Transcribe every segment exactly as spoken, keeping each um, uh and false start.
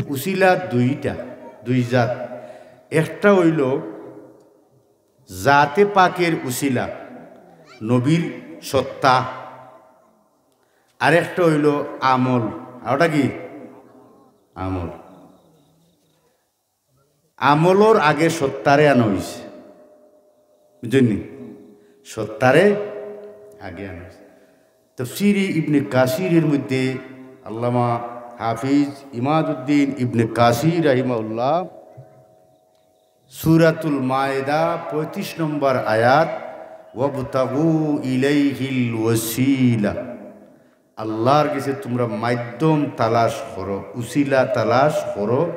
উসিলা দুইটা, দুই জাত। একটা অইলো জাতে পাকের উসিলা, নবীর সত্তা, আরেকটা অইলো আমল। আর ওটা কি? আমল। আমলর আগে সত্তারে আনা অইছে, বুঝছইন নি? সত্তারে আগে আনা অইছে। তফসিরে ইবনে কাসিরের মধ্যে আল্লামা হাফিজ ইমাদুদ্দিন ইবনে কাসির রাহিমাহুল্লাহ সূরাতুল মায়েদা পঁয়ত্রিশ নম্বর আয়াত, "ওয়াবতাগু ইলাইহিল ওয়াসিলা।" আল্লাহর গেছে তুমরা মাধ্যম তালাশ করো, উসিলা তালাশ করো।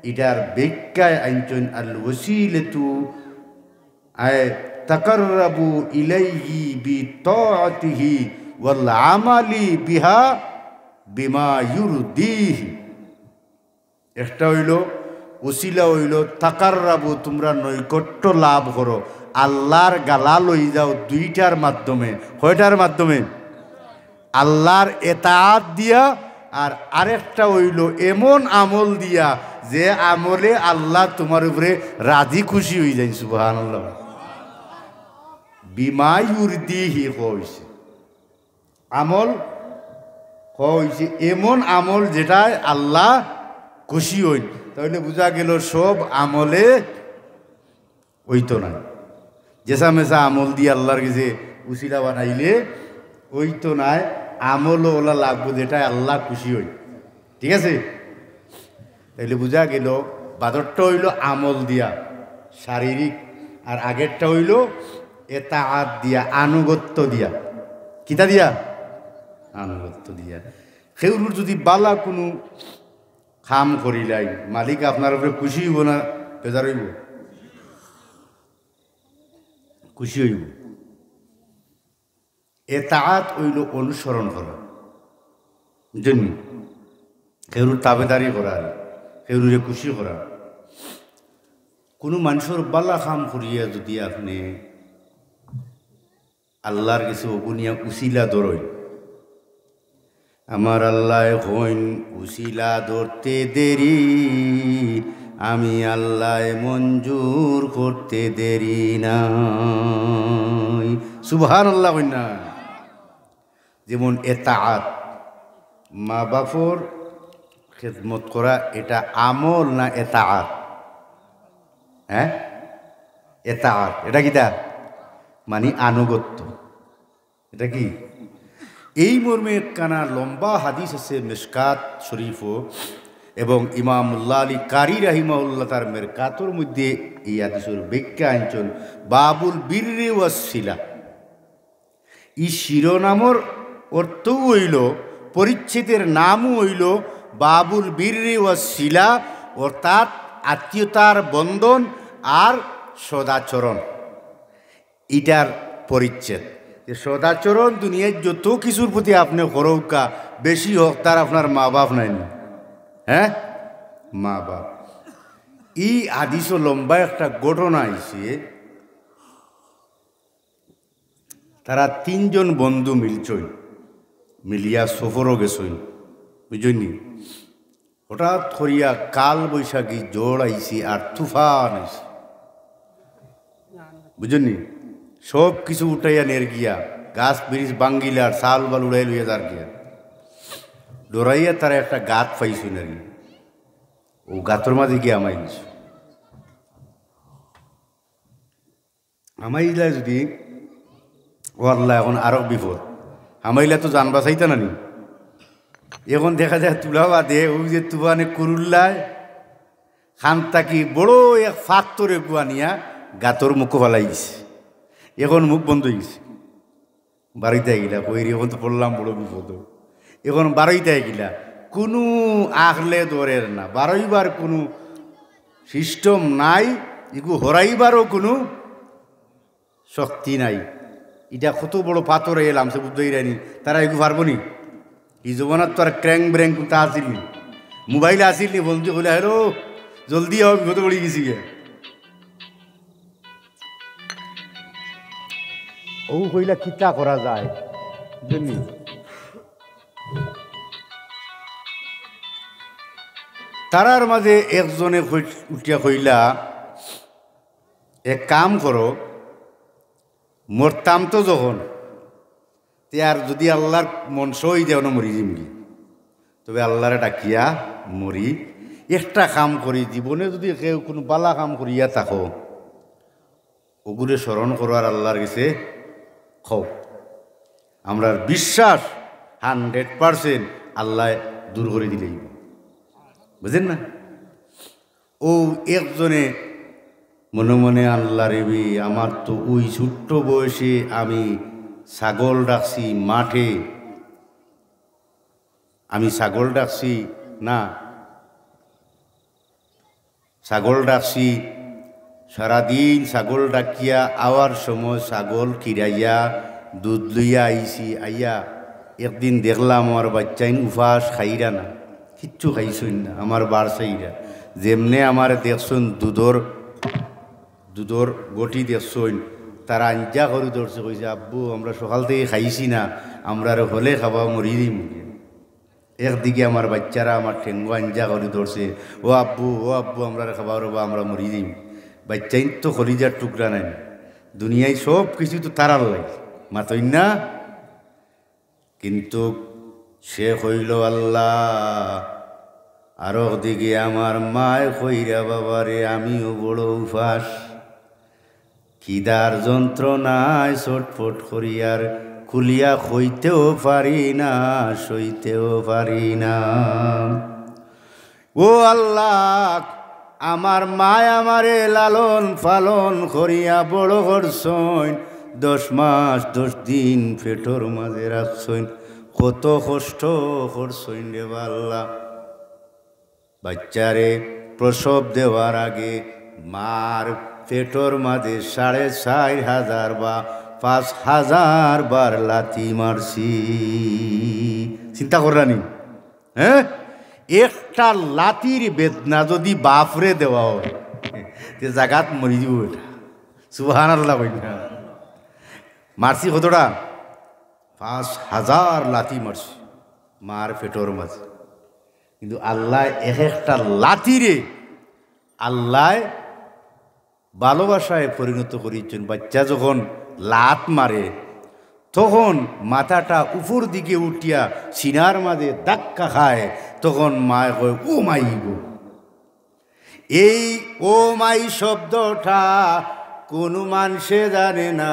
ইটার ব্যাখ্যায় আনছইন, "আল ওয়াসিলাতু আয় তাকাররাবু ইলাইহি বিতাআতিহি ওয়াল আমালি বিহা বিমা ইউরদিহি।" একটা অইলো, উসিলা অইলো তাকাররাবু, তুমরা নৈকট্য লাভ করো, আল্লাহর গালা লই যাও দুইটার মাধ্যমে। কয়টার মাধ্যমে? আল্লাহর এতাআত দিয়া। আর আরেকটা অইলো এমন আমল দিয়া, যে আমলে আল্লাহ তুমার উপরে রাজি খুশি অইযাইন। সুবহানাল্লাহ। বিমা ইউরদিহি কইছে। আমল কইছে এমন আমল যেটায় আল্লাহ খুশি অইন। তাইলে বুঝা গেল সব আমলে অইতো নায়। যেসা মেসা আমল দিয়া আল্লাহর গেছে উসিলা বানাইলে অইতো নায়। আমলও ওলা লাগবো যেটায় আল্লাহ খুশি অইন। ঠিক আছে? তাইলে বুঝা গেল, বাদরটা অইলো আমল দিয়া, শারীরিক, আর আগেরটা অইলো এতাআত দিয়া, আনুগত্য দিয়া। কিতা দিয়া? আনুগত্য দিয়া। কেউরুর যদি বালা কুনু কাম করিলাই, মালিক আপনার উপরে খুশি অইবো না বেজার অইবো? খুশি অইবো। এতাআত অইলো অনুসরণ করা, বুঝছইন নি? কেউরুর তাবেদারি করা, কেউরুরে খুশি করা। কুনু মানষর বালা কাম করিয়া যদি আপনে আল্লাহর গেছে অগুনিয়া উসিলা ধরইন, আমার আল্লায় কইন, "উসিলা ধরতে দেরি, আমি আল্লায় মঞ্জুর করতে দেরি নাই।" সুবহানাল্লাহ কইন না? যেমন এতাআত, মা বাফর খেদমত করা, এটা আমল না এতাআত? হ্যাঁ, এতাআত। এটা কিতা? মানে আনুগত্য। এটা কি? এই মর্মে একখানা লম্বা হাদিস আছে মেশকাত শরীফও, এবং ইমাম মুল্লা আলী কারি রাহিমাহুল্লাহ তার মেরকাতর মধ্যে এই হাদিসর ব্যাখ্যা আনছইন, বাবুল বিররি ওয়াসিলা। ই শিরোনামর অর্থ অইলো, পরিচ্ছেদর নামও অইলো বাবুল বিররি ওয়াসিলা, অর্থাৎ আত্মীয়তার বন্ধন আর সদাচরণ। ইটার পরিচ্ছেদ যে সদাচরণ দুনিয়ার যত কিছুর প্রতি আপনে করউক্কা, বেশি হকদার আপনার মা বাফ নায়নি? হ্যাঁ, মা বাফ। ই হাদিসও লম্বা একটা ঘটনা আইছে। তারা তিনজন বন্ধু মিলছইন, মিলিয়া সফরও গেছইন, বুঝছইন নি? হঠাৎ করিয়া কাল বৈশাখী ঝড় আইছে আর তুফান আইছে, বুঝছইন নি? সব কিছু উঠাইয়া নের গিয়া, গাছ বিরিছ ভাঙ্গিলা আর চাল বাল উড়াই লইয়া যার গিয়া। ডরাইয়া তারা একটা গাত পাইছইন আর কি, ও গাতর মাঝে গিয়া হামাই গেছে। হামাইলা যদি, ও আল্লাহ, এখন আরো বিপদ। হামাইলা তো জান বাঁচাইতা না নি। এখন দেখা যায় তুলা বাদে ওই যে তুফানে কুরুল্লায় খান থাকি বড় এক ফাত্তর এগু আনিয়া গাতর মুখো ফালাই দিছে। এখন মুখ বন্ধ অই গেছে। বারইতা গিলা, কইরে, এখন তো পড়লাম বড় বিপদ। এখন বারইতা গিলা, কুনু আখলে ধরের না, বারইবার কুনু system নাই, ইগু হরাইবারও কুনু শক্তি নাই। ইটা কত বড় পাথর এলাম, সে বুঝতে ইরানি, তারা ইগু পারবো নি? ই জমানাত তো আর ক্র্যাং ব্র্যাং কুনতা আছিল নি, মোবাইল আছিল নি, বন্ধু কইলা, "হ্যালো, জলদি আও, বিপদে পড়ি গেছি গিয়া।" ও কইলা, "কিতা করা যায়?" বুঝছইন নি? তারার মাঝে একজনে কই-, উঠিয়া কইলা, "এক কাম করো, মরতাম তো যখন, তে আর যুদি আল্লার মনসা অই যায়, অনো মরি যিমুগি, তবে আল্লারে ডাকিয়া মরি। একটা কাম করি, জীবনে যুদি কেউ কুনু বালা কাম করিয়া থাকো, অগুরে স্মরণ করো আর আল্লার গেছে কও।" আমরার বিশ্বাস hundred percent আল্লায় দূর করি দিলাইবা। বুঝেন না? অউ একজনে মনে মনে, "আল্লারে বে, আমার তো অউ ছোট্ট বয়সে আমি ছাগল ডাকছি মাঠে, আমি ছাগল ডাকছি না, ছাগল ডাকছি, সারাদিন ছাগল ডাকিয়া আওয়ার সময় ছাগল কিরাইয়া দুধ লইয়া আইছি, আইয়া একদিন দেখলাম আমার বাইচ্চাইন উপাস, খাইরা না, কিচ্ছু খাইছইন না, আমার বার চাইরা। যেমনে আমারে দেখছইন, দুধর, দুধর গটি দেখছইন, তারা আঞ্জা করি ধরছে, কইছে, 'আব্বু, আমরা সকাল থাকি খাইছি না, আমরারে হলে খাবাও, মরি যিমুগি।' একদিকে আমার বাইচ্চারা আমার ঠেঙ্গো আঞ্জা করি ধরছে, 'ও আব্বু, ও আব্বু, আমরারে খাবাও রে বা, আমরা মরি যিমু।' বাইচ্চাইন তো কলিজার টুকরা নায়, দুনিয়ার সব কিছু তো তারার লাগি, মাতইন না? কিন্তু সে কইলো, "আল্লা।" আরক দিকে আমার মায় কইরা, "বাবারে, আমিও বড় উপাস, খিদার যন্ত্রণায় ছটফট করি আর খুলিয়া কইতেও পারি না, সইতেও পারি না।" ও আল্লা, আমার মায় আমারে লালন পালন করিয়া বড় করছইন, দশ মাস দশ দিন পেটর মাঝে রাখছইন, কত কষ্ট করছইন রে বা আল্লা। বাইচ্চারে প্রসব দেওয়ার আগে মার পেটর মাঝে সাড়ে চাইর হাজার বা পাঁচ হাজার বার লাথি মারছি। চিন্তা কররানি? হ্যাঁ, একটা লাথির বেদনা যুদি বাফরে দেওয়া অয়, তে জাগাত মরি যিবো বেটা। সুবহানাল্লাহ কইন না। মারছি কতটা? পাঁচ হাজার লাথি মারছি মার পেটর মাঝে। কিন্তু আল্লায় এক একটা লাথিরে আল্লায় ভালোবাসায় পরিণত করিছইন। বাইচ্চা যখন লাথ মারে, তখন মাথাটা উপর দিকে উঠিয়া সিনার মাঝে ধাক্কা খায়, তখন মায় কয়, "ও মাই গো।" এই "ও মাই" শব্দটা কুনু মানষে জানে না,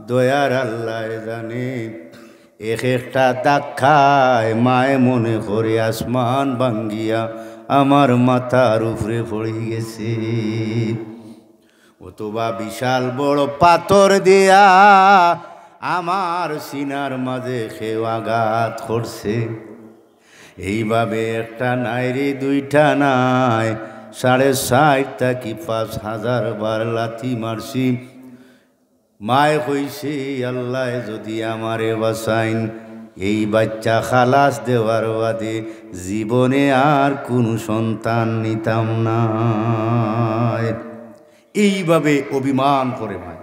দয়ার আল্লায় জানে। এক একটা ধাক্কায় মায় মনে করে আসমান ভাঙ্গিয়া আমার মাথার উপরে পড়ি গেছে, অথবা বিশাল বড় পাথর দিয়া আমার সিনার মাঝে কেউ আঘাত করছে। এইভাবে একটা নায় রে, দুইটা নায়, সাড়ে চাইর থাকি পাঁচ হাজার বার লাথি মারছি। মায় কইছে, "আল্লায় যুদি আমারে বাঁচাইন, এই বাইচ্চা খালাস দেওয়ার বাদে জীবনে আর কুনু সন্তান নিতাম নায়।" এইভাবে অভিমান করে মায়।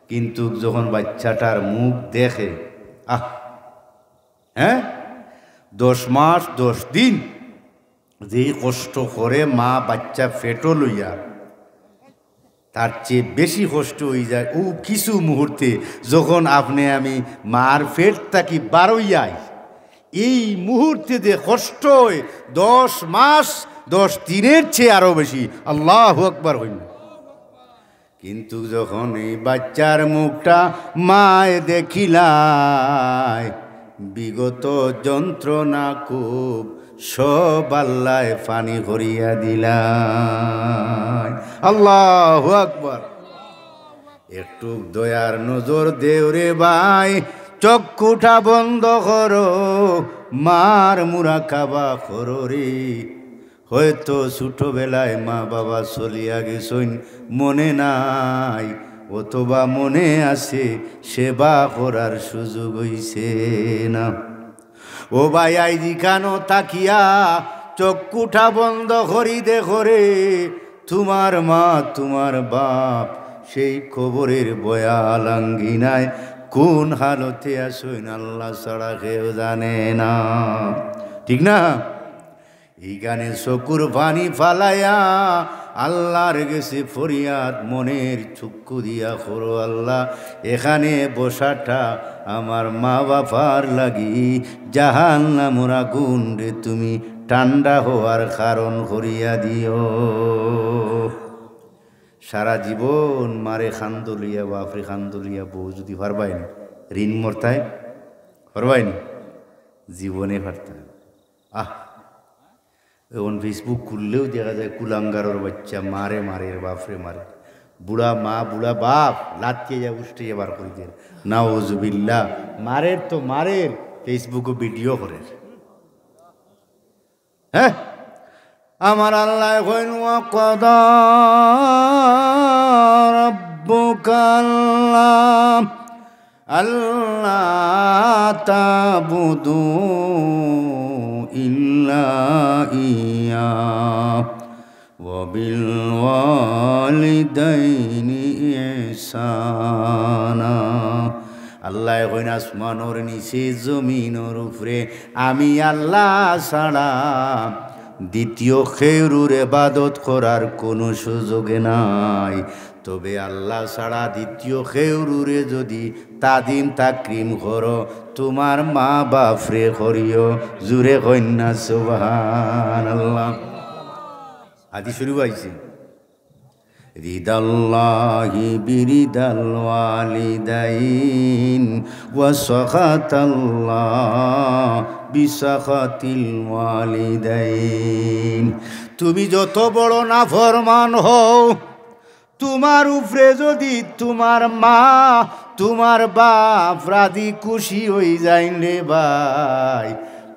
কিন্তু যখন বাইচ্চাটার মুখ দেখে, আহ, হ্যাঁ, দশ মাস দশ দিন যেই কষ্ট করে মা বাইচ্চা পেটো লইয়া, তার চেয়ে বেশি কষ্ট অইযায় অউ কিছু মুহূর্তে, যখন আপনে আমি মার পেট থাকি বারইয়া আই। এই মুহূর্তে যে কষ্ট অয়, দশ মাস দশ দিনের চেয়ে আরো বেশি। আল্লাহু আকবার কইন না। কিন্তু যখন এই বাইচ্চার মুখটা মায় দেখিলায়, বিগত যন্ত্রণা খুব সব আল্লায় পানি করিয়া দিলায়। আল্লাহু আকবার। একটু দয়ার নজর দেও রে ভাই, চক্ষুটা বন্ধ করো, মার মুরাকাবা করো রে। হয়তো ছোটবেলায় মা বাবা চলিয়া গেছইন, মনে নাই, অথবা মনে আছে, সেবা করার সুযোগ অইছে না। ও ভাই, আইজ ইখানো থাকিয়া চক্ষুটা বন্ধ করি দেখো রে, তুমার মা, তুমার বাপ সেই কবরের ভয়াল আঙ্গিনায় কোন হালতে আছইন আল্লাহ ছাড়া কেউ জানে না। ঠিক না? ইখানে চকুর পানি ফালাইয়া আল্লার গেছে ফরিয়াদ মনের চক্ষু দিয়া করো, "আল্লাহ, এখানে বসাটা আমার মা বাফর লাগি জাহান্নামর আগুনরে তুমি ঠান্ডা হওয়ার কারণ করিয়া দিও।" সারা জীবন মারে কান্দো লইয়া, বাফরে কান্দো লইয়া বউ যুদি পারবায় নি, ঋণ মরতায় পারবায় নি, জীবনে পারতায় না। আহ, এখন Facebook খুললেও দেখা যায় কুলাঙ্গারর বাচ্চা মারে মারের, বাফরে মারে, বুড়া মা, বুড়া বাফ, লাথিয়া উষ্টিয়া বার করি দের। নাউজুবিল্লাহ, মারের তো মারের, Facebook-ও video করের। হ্যাঁ, আমার আল্লায় কইন, "ওয়া কাদা রাব্বুকা আল্লা, আল্লা তা'বুদু ইল্লা ইয়্যা, ওয়া বিল ওয়ালিদাইনি ইহসানা।" আল্লায় কইন, "আসমানর নিচে, জমিনর উপরে আমি আল্লাহ ছাড়া দ্বিতীয় কেউরুর ইবাদত করার কুনু সুযোগ নাই। তবে আল্লাহ ছাড়া দ্বিতীয় কেউরুরে যুদি তাজিম তাকরিম করো, তুমার মা বাফরে করিও।" জুরে কইন না সুবহানাল্লাহ। আজি শুরু অইছে। রিদাল্লাহি বিরিদাল ওয়ালিদাইন ওয়া সাখাতাল্লাহ বিসাখাতিল ওয়ালিদাইন। তুমি যত বড় নাফরমান হও, তুমার উপরে যুদি তুমার মা, তুমার বাফ রাজি খুশি অইযাইন রে ভাই,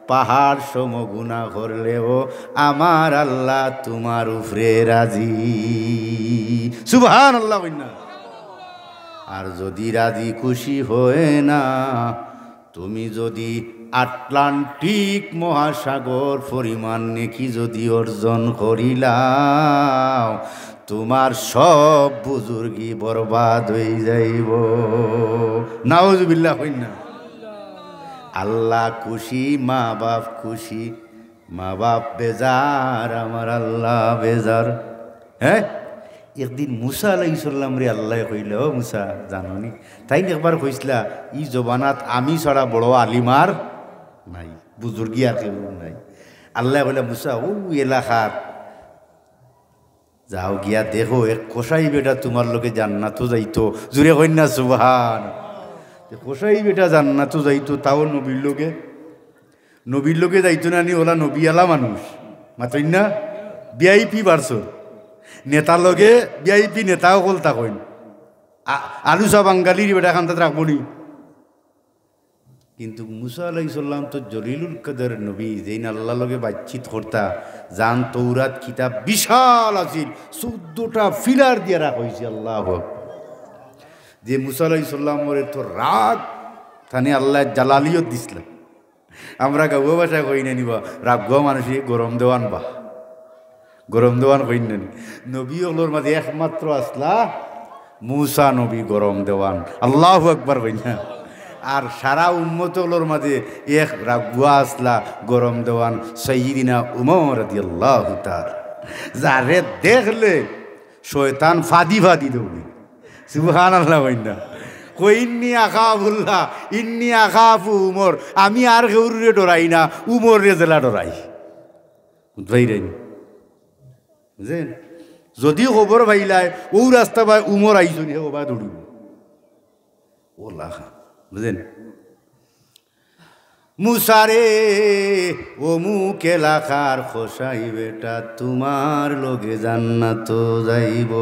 পাহাড় সম গুনা করলেও আমার আল্লাহ তুমার উপরে রাজি। সুবহানাল্লাহ কইন না। আর যুদি রাজি খুশি হয় না, তুমি যুদি আটলান্টিক মহাসাগর পরিমাণ নেকি যুদি অর্জন করিলাও, তুমার সব বুজুর্গি বরবাদ অইযাইবো। নাউজুবিল্লাহ কইন না। আল্লাহ খুশি, মা বাফ খুশি, মা বাফ বেজার, আমার আল্লাহ বেজার। হ্যাঁ, একদিন মুসা আলাইহিস সালামরে আল্লায় কইলা, "ও মুসা, জানো নি, তাইন একবার কইছলা, ই জমানাত আমি ছাড়া বড় আলিম আর নাই, বুজুর্গি আর কেউ নাই।" আল্লায় কইলা, "মুসা, অউ এলাকাত যাও, গিয়া দেখো, এক কসাই বেটা তুমার লগে জান্নাতো যাইতো।" জুরে কইন না সুবহান। যে কসাই বেটা জান্নাতো যাইতো, তাও নবীর লগে। নবীর লগে যাইতো না নি, অলা নবীআলা মানুষ। মাতইন না? VIP version. নেতার লগে ভিআইপি নেতা অকল থাকইন। আ-, আলুচা বাঙালির বেটা খান্দাত রাখবো নি? কিন্তু মুসা আলাইহিস সালাম তো জলিলুল কদর নবী, যেইন আল্লাহর লগে বাতচিত করতা, যান তৌরাত কিতাব বিশাল আছিল, চৌদ্দটা পিলার দিয়া রাখা অইছে। আল্লাহু আকবার। যে মুসা আলাইহিস সালামর এত রাগ, তানে আল্লায় জালালিয়ত দিছলা। আমরা গাঁওয়া ভাষায় কই না নি বা, রাগুয়া মানুষরে গরম দেওয়ান বা। গরম দেওয়ান কইন না নি? নবী অকলর মাঝে একমাত্র আছলা মুসা নবী গরম দেওয়ান। আল্লাহু আকবার কইন না? আর সারা উম্মত অকলর মাঝে এক রাগুয়া আছলা গরম দেওয়ান সাইয়্যিদিনা উমর রাদিয়াল্লাহু তাআলা। যারে দেখলে শয়তান ফাদি ফাদি দৌড়ে। সুবহানাল্লাহ কইন না? কই, "ইন্নী আখাফুল্লাহ, ইন্নী আখাফু উমর।" আমি আর কেউরে ডরাই না, উমররে যেলা ডরাই। বুঝবাই রে? বুঝছেন? যদি খবর পাইলায়, অউ রাস্তা বায় উমর আইছইন, হে ওবা দৌড়িব। ওলা খান, বুঝছেন? মুসারে, অমুক এলাকার কসাই বেটা তুমার লগে জান্নাতো যাইব।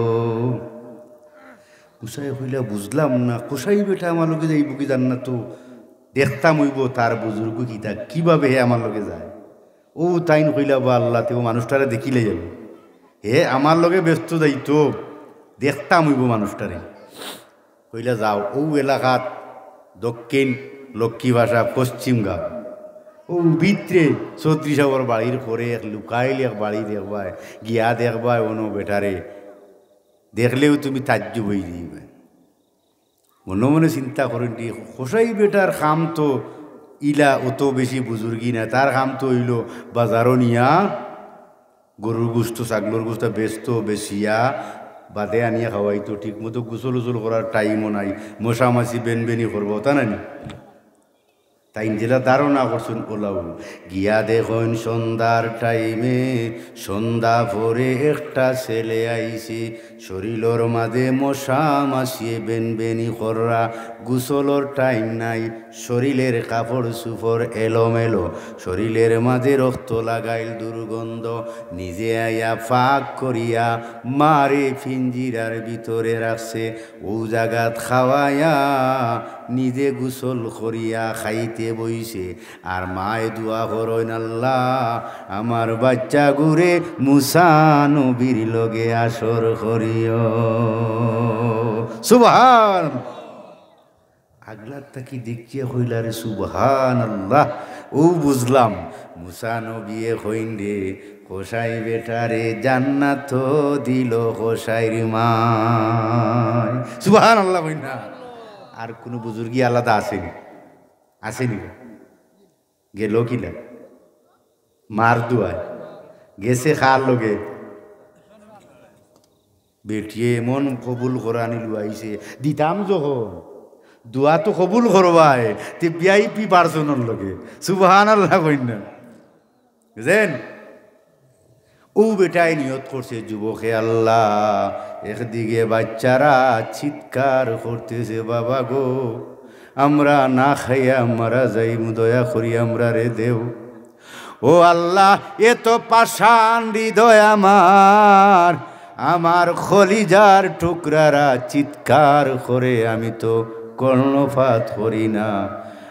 মুসায় কইলা, "বুঝলাম না, কসাই বেটা আমার লগে যাইব কি জান্নাতো? দেখতাম অইব তার বুজুর্গ কিতা, কিভাবে হে আমার লগে যায়।" অউ তাইন কইলা, "বা আল্লাহ, তে অউ মানুষটারে দেখিলে যাইব, হে আমার লগে ব্যস্ত যাইতো, দেখতাম অইব মানুষটারে।" কইলা, "যাও, অউ এলাকাত দক্ষিণ লক্ষ্মীবাসা পশ্চিম গাঁও, অউ ভিতরে চৌধুরী সাবর বাড়ির পরে এক লুকাইল এক বাড়ি দেখবায়, গিয়া দেখবায় অনো বেটারে, দেখলেউ তুমি তাজ্জুব অইযাইবায়।" মনে মনে চিন্তা করইন, "রে, কসাই বেটার কাম তো ইলা অত বেশি বুজুর্গি না, তার কাম তো অইলো বাজারো নিয়া গরুর গুস্ত, ছাগলর গুস্ত বেচতো, বেচিয়া বাদে আনিয়া খাওয়াইতো। ঠিক মতো গোসল উসল করার টাইমও নাই, মশা মাছি বেনবেনি করবো, তা নানি? তাইন যেলা ধারণা করছইন ওলাউ। গিয়া দেখইন সন্ধ্যার টাইমে, সন্ধ্যা পরে একটা ছেলে আইছে, শরীলর মাঝে মশা মাছিয়ে বেনবেনি কররা, গোসলর টাইম নাই, শরীলের কাপড় চুপড় এলোমেলো, শরীলের মাঝে রক্ত লাগাইল দুর্গন্ধ, নিজে আইয়া পাক করিয়া মারে পিঞ্জিরার ভিতরে রাখছে, অউ জাগাত খাওয়াইয়া নিজে গোসল করিয়া খাইতে বইছে। আর মায়ে দোয়া করইন, "আল্লাহ, আমার বাচ্চাগুরে মুসা নবীর লগে আসর করিও।" সুবহান। আগলার তাকি দেখিয়া কইলা রে, "সুবহানাল্লাহ।" অউ বুঝলাম, মুসা নবিয়ে কইন রে, "কসাই বেটারে জান্নাত দিল কসাইর মায়।" সুবহানাল্লাহ কইন না। আর কুনু বুজুর্গি আলাদা আছেনি? আছেনি? গেল কিলা? মার দোয়ায়। গেছে কার লগে? বেটিয়ে এমন কবুল করানি লুয়াইছে, দিতাম যখন, দোয়া তো কবুল করবায়, তে ভিআইপি পার্সনর লগে। সুবহানাল্লাহ কইন না। বুঝছেন? অউ বেটায় নিয়ত করছে, যুবকে, "আল্লাহ, একদিকে বাচ্চারা চিৎকার করতেছে, 'বাবা গো, আমরা না খাইয়া মারা যাইমু, দয়া করি আমরারে দেও।' ও আল্লাহ, এত পাষাণ হৃদয় আমার, আমার কলিজার টুকরারা চিৎকার করে, আমি তো কর্ণপাত করি না।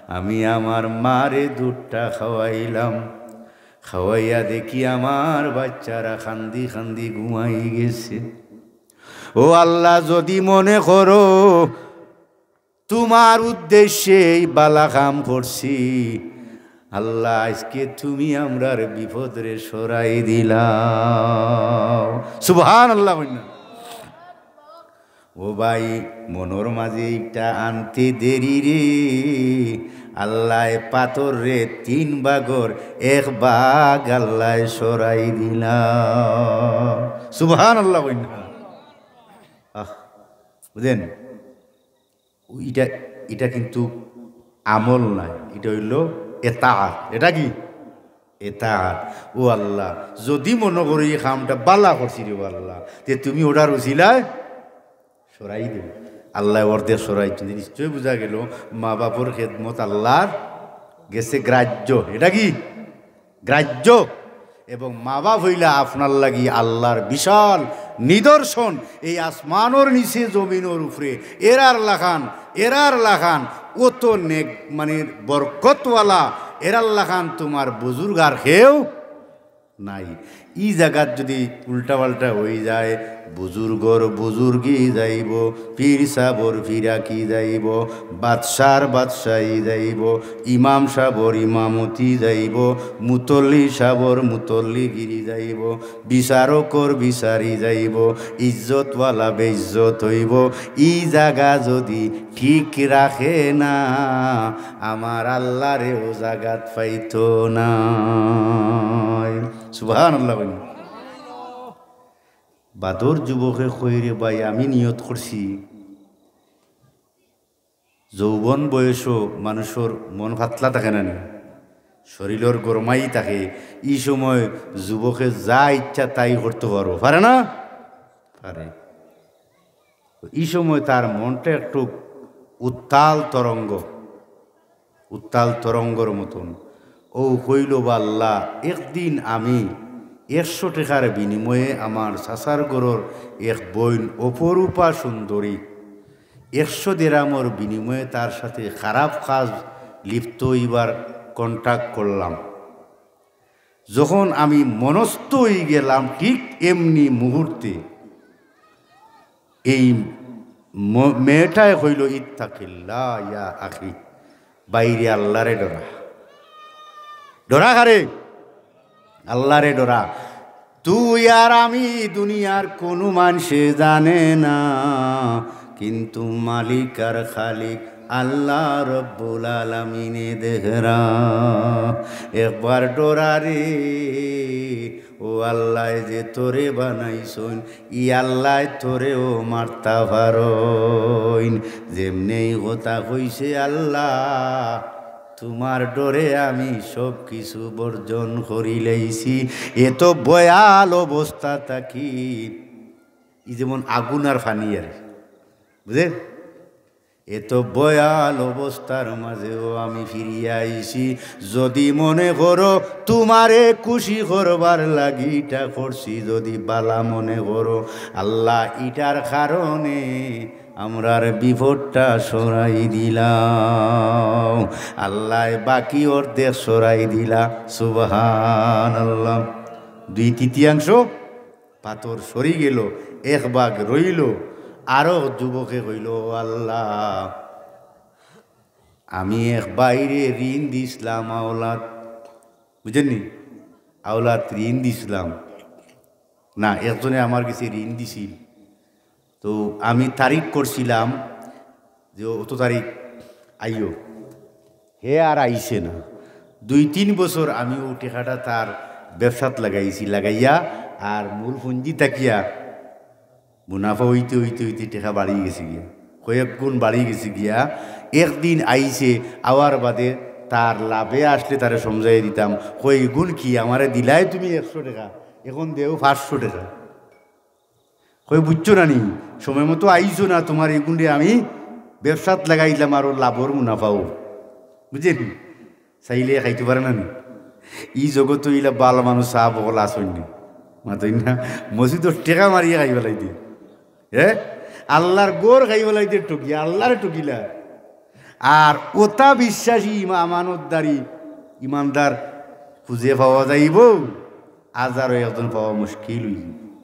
আমি আমার মারে দুধটা খাওয়াইলাম, খাওয়াইয়া দেখি আমার বাচ্চারা কান্দি কান্দি ঘুমাই গেছে। ও আল্লাহ, যদি মনে করো তুমার উদ্দেশ্যে এই বালা কাম করছি, আল্লাহ, আইজকে তুমি আমরার বিপদরে সরাই দিলাও।" সুবহানাল্লাহ কইন না। ও ভাই, মনর মাঝে ইটা আনতে দেরি রে, আল্লায় পাথররে তিন ভাগর এক ভাগ আল্লায় সরাই দিলা। সুবহানাল্লাহ কইন না। আহ, বুঝছেন? ইটা, ইটা কিন্তু আমল নায়, ইটা অইলো এতাআত। ইটা কি? এতাআত। ও আল্লাহ, যদি মনো করো ই কামটা বালা করছি রে ও আল্লাহ, তে তুমি অটার উছিলায় সরাই দেও। আল্লায় অর্ধেক সরাইছইন, নিশ্চয় বুঝা গেল মা বাপর খেদমত আল্লাহর গেছে গ্রাহ্য। ইটা কি? গ্রাহ্য। এবং মা বাপ অইলা আপনার লাগি আল্লাহর বিশাল নিদর্শন, এই আসমানর নিচে জমিনর উপরে এরার লাখান, এরার লাখান অত নেক, মানে বরকতওয়ালা, এরার লাখান তুমার বুজুর্গ আর কেউ নাই। ই জাগাত যদি উল্টা পাল্টা অই যায়, বুজুর্গর বুজুর্গি যাইবো, পীর সাবর ফিরাকি যাইবো, বাদশার বাদশাই যাইবো, ইমাম সাবর ইমামতি যাইবো, মুতল্লি সাবর মুতল্লিগিরি যাইবো, বিচারকর বিচারি যাইবো, ইজ্জতওয়ালা বেইজ্জত অইবো। ই জাগা যদি ঠিক রাখে না, আমার আল্লারে ও জাগাত পাইতো নায়। সুবহানাল্লাহ কইন। বাদর যুবকে কয়, "রে ভাই, আমি নিয়ত করছি।" যৌবন বয়সো মানুষর মন পাতলা থাকে না নি, শরীলর গরমাই থাকে। ই সময় যুবকে যা ইচ্ছা তাই করতো পারবো, পারে না? পারে। ই সময় তার মনটা একটু উত্তাল তরঙ্গ, উত্তাল তরঙ্গর মতন। অউ কইলো, "বা আল্লাহ, একদিন আমি একশো টেকার বিনিময়ে আমার চাচার ঘরর এক বইন অপরূপা সুন্দরী, একশো দেরামর বিনিময়ে তার সাথে খারাপ কাজ লিপ্ত অইবার কন্ট্রাক্ট করলাম। যখন আমি মনস্থ অই গেলাম, ঠিক এমনি মুহূর্তে এই ম-, মেয়েটায় কইলো, 'ইত্তাকিল্লাহ ইয়া আখি, বাইরে আল্লারে ডরা।' ডরা কারে? আল্লারে ডরা। তুই আর আমি দুনিয়ার কুনু মানষে জানে না, কিন্তু মালিক আর খালিক আল্লাহ রব্বুল আলামিনে দেখরা। একবার ডরা রে, ও আল্লায় যে তোরে বানাইছইন, ই আল্লায় তোরেও মারতা পারইন। যেমনে ই কথা কইছে, আল্লাহ, তুমার ডরে আমি সব কিছু বর্জন করিলাইছি। এত ভয়াল অবস্থা থাকি, ই যেমন আগুন আর পানি আর, বুঝে? এত ভয়াল অবস্থার মাঝেও আমি ফিরিয়া আইছি। যদি মনে করো তুমারে খুশি করবার লাগি ইটা করছি, যদি বালা মনে করো, আল্লাহ, ইটার কারণে আমরার বিপদটা সরাই দিলাও। আল্লায় বাকি অর্ধেক সরাই দিলা। সুবহানাল্লাহ। দুই তৃতীয়াংশ পাথর সরি গেল, এক ভাগ রইল। আরো যুবকে কইল, "ও আল্লাহ, আমি এক ভাইরে ঋণ দিছলাম আওলাদ।" বুঝছইন নি? আওলাদ ঋণ দিছলাম। না, একজনে আমার গেছে ঋণ দিছিল। তো আমি তারিখ করছিলাম যে অত তারিখ আইও। হে আর আইছে না। দুই তিন বছর আমি অউ টেকাটা তার ব্যবসাত লাগাইছি, লাগাইয়া আর মূল পুঞ্জি থাকিয়া মুনাফা অইতে অইতে অইতে টেকা বাড়ি গেছে গিয়া, কয়েক গুণ বাড়ি গেছে গিয়া। একদিন আইছে, আওয়ার বাদে তার লাভে আসলে তারে সমঝাইয়া দিতাম, কই, "ইগুন কি আমারে দিলায় তুমি একশো টেকা, এখন দেও পাঁচশো টেকা।" কই, "বুঝছো না নি, সময় মতো আইছো না, তুমার ইগুনরে আমি ব্যবসাত লাগাইলাম, আরো লাভর মুনাফাও।" বুঝছইন নি? চাইলে খাইতে পারে না নি? ই জগতো ইলা বালা মানুষ সাব অকল আছইন নি? মাতইন না? মসজিদর টেকা মারিয়া খাই ফালাইতে। হে? আল্লাহর ঘর খাই ফালাইতে ঠকিয়া, আল্লাহরে ঠকিলা। আর অতা বিশ্বাসী ইমা-, আমানতদারি, ইমানদার খুঁজে পাওয়া যাইবো? হাজারো একজন পাওয়া মুশকিল অইযিবো।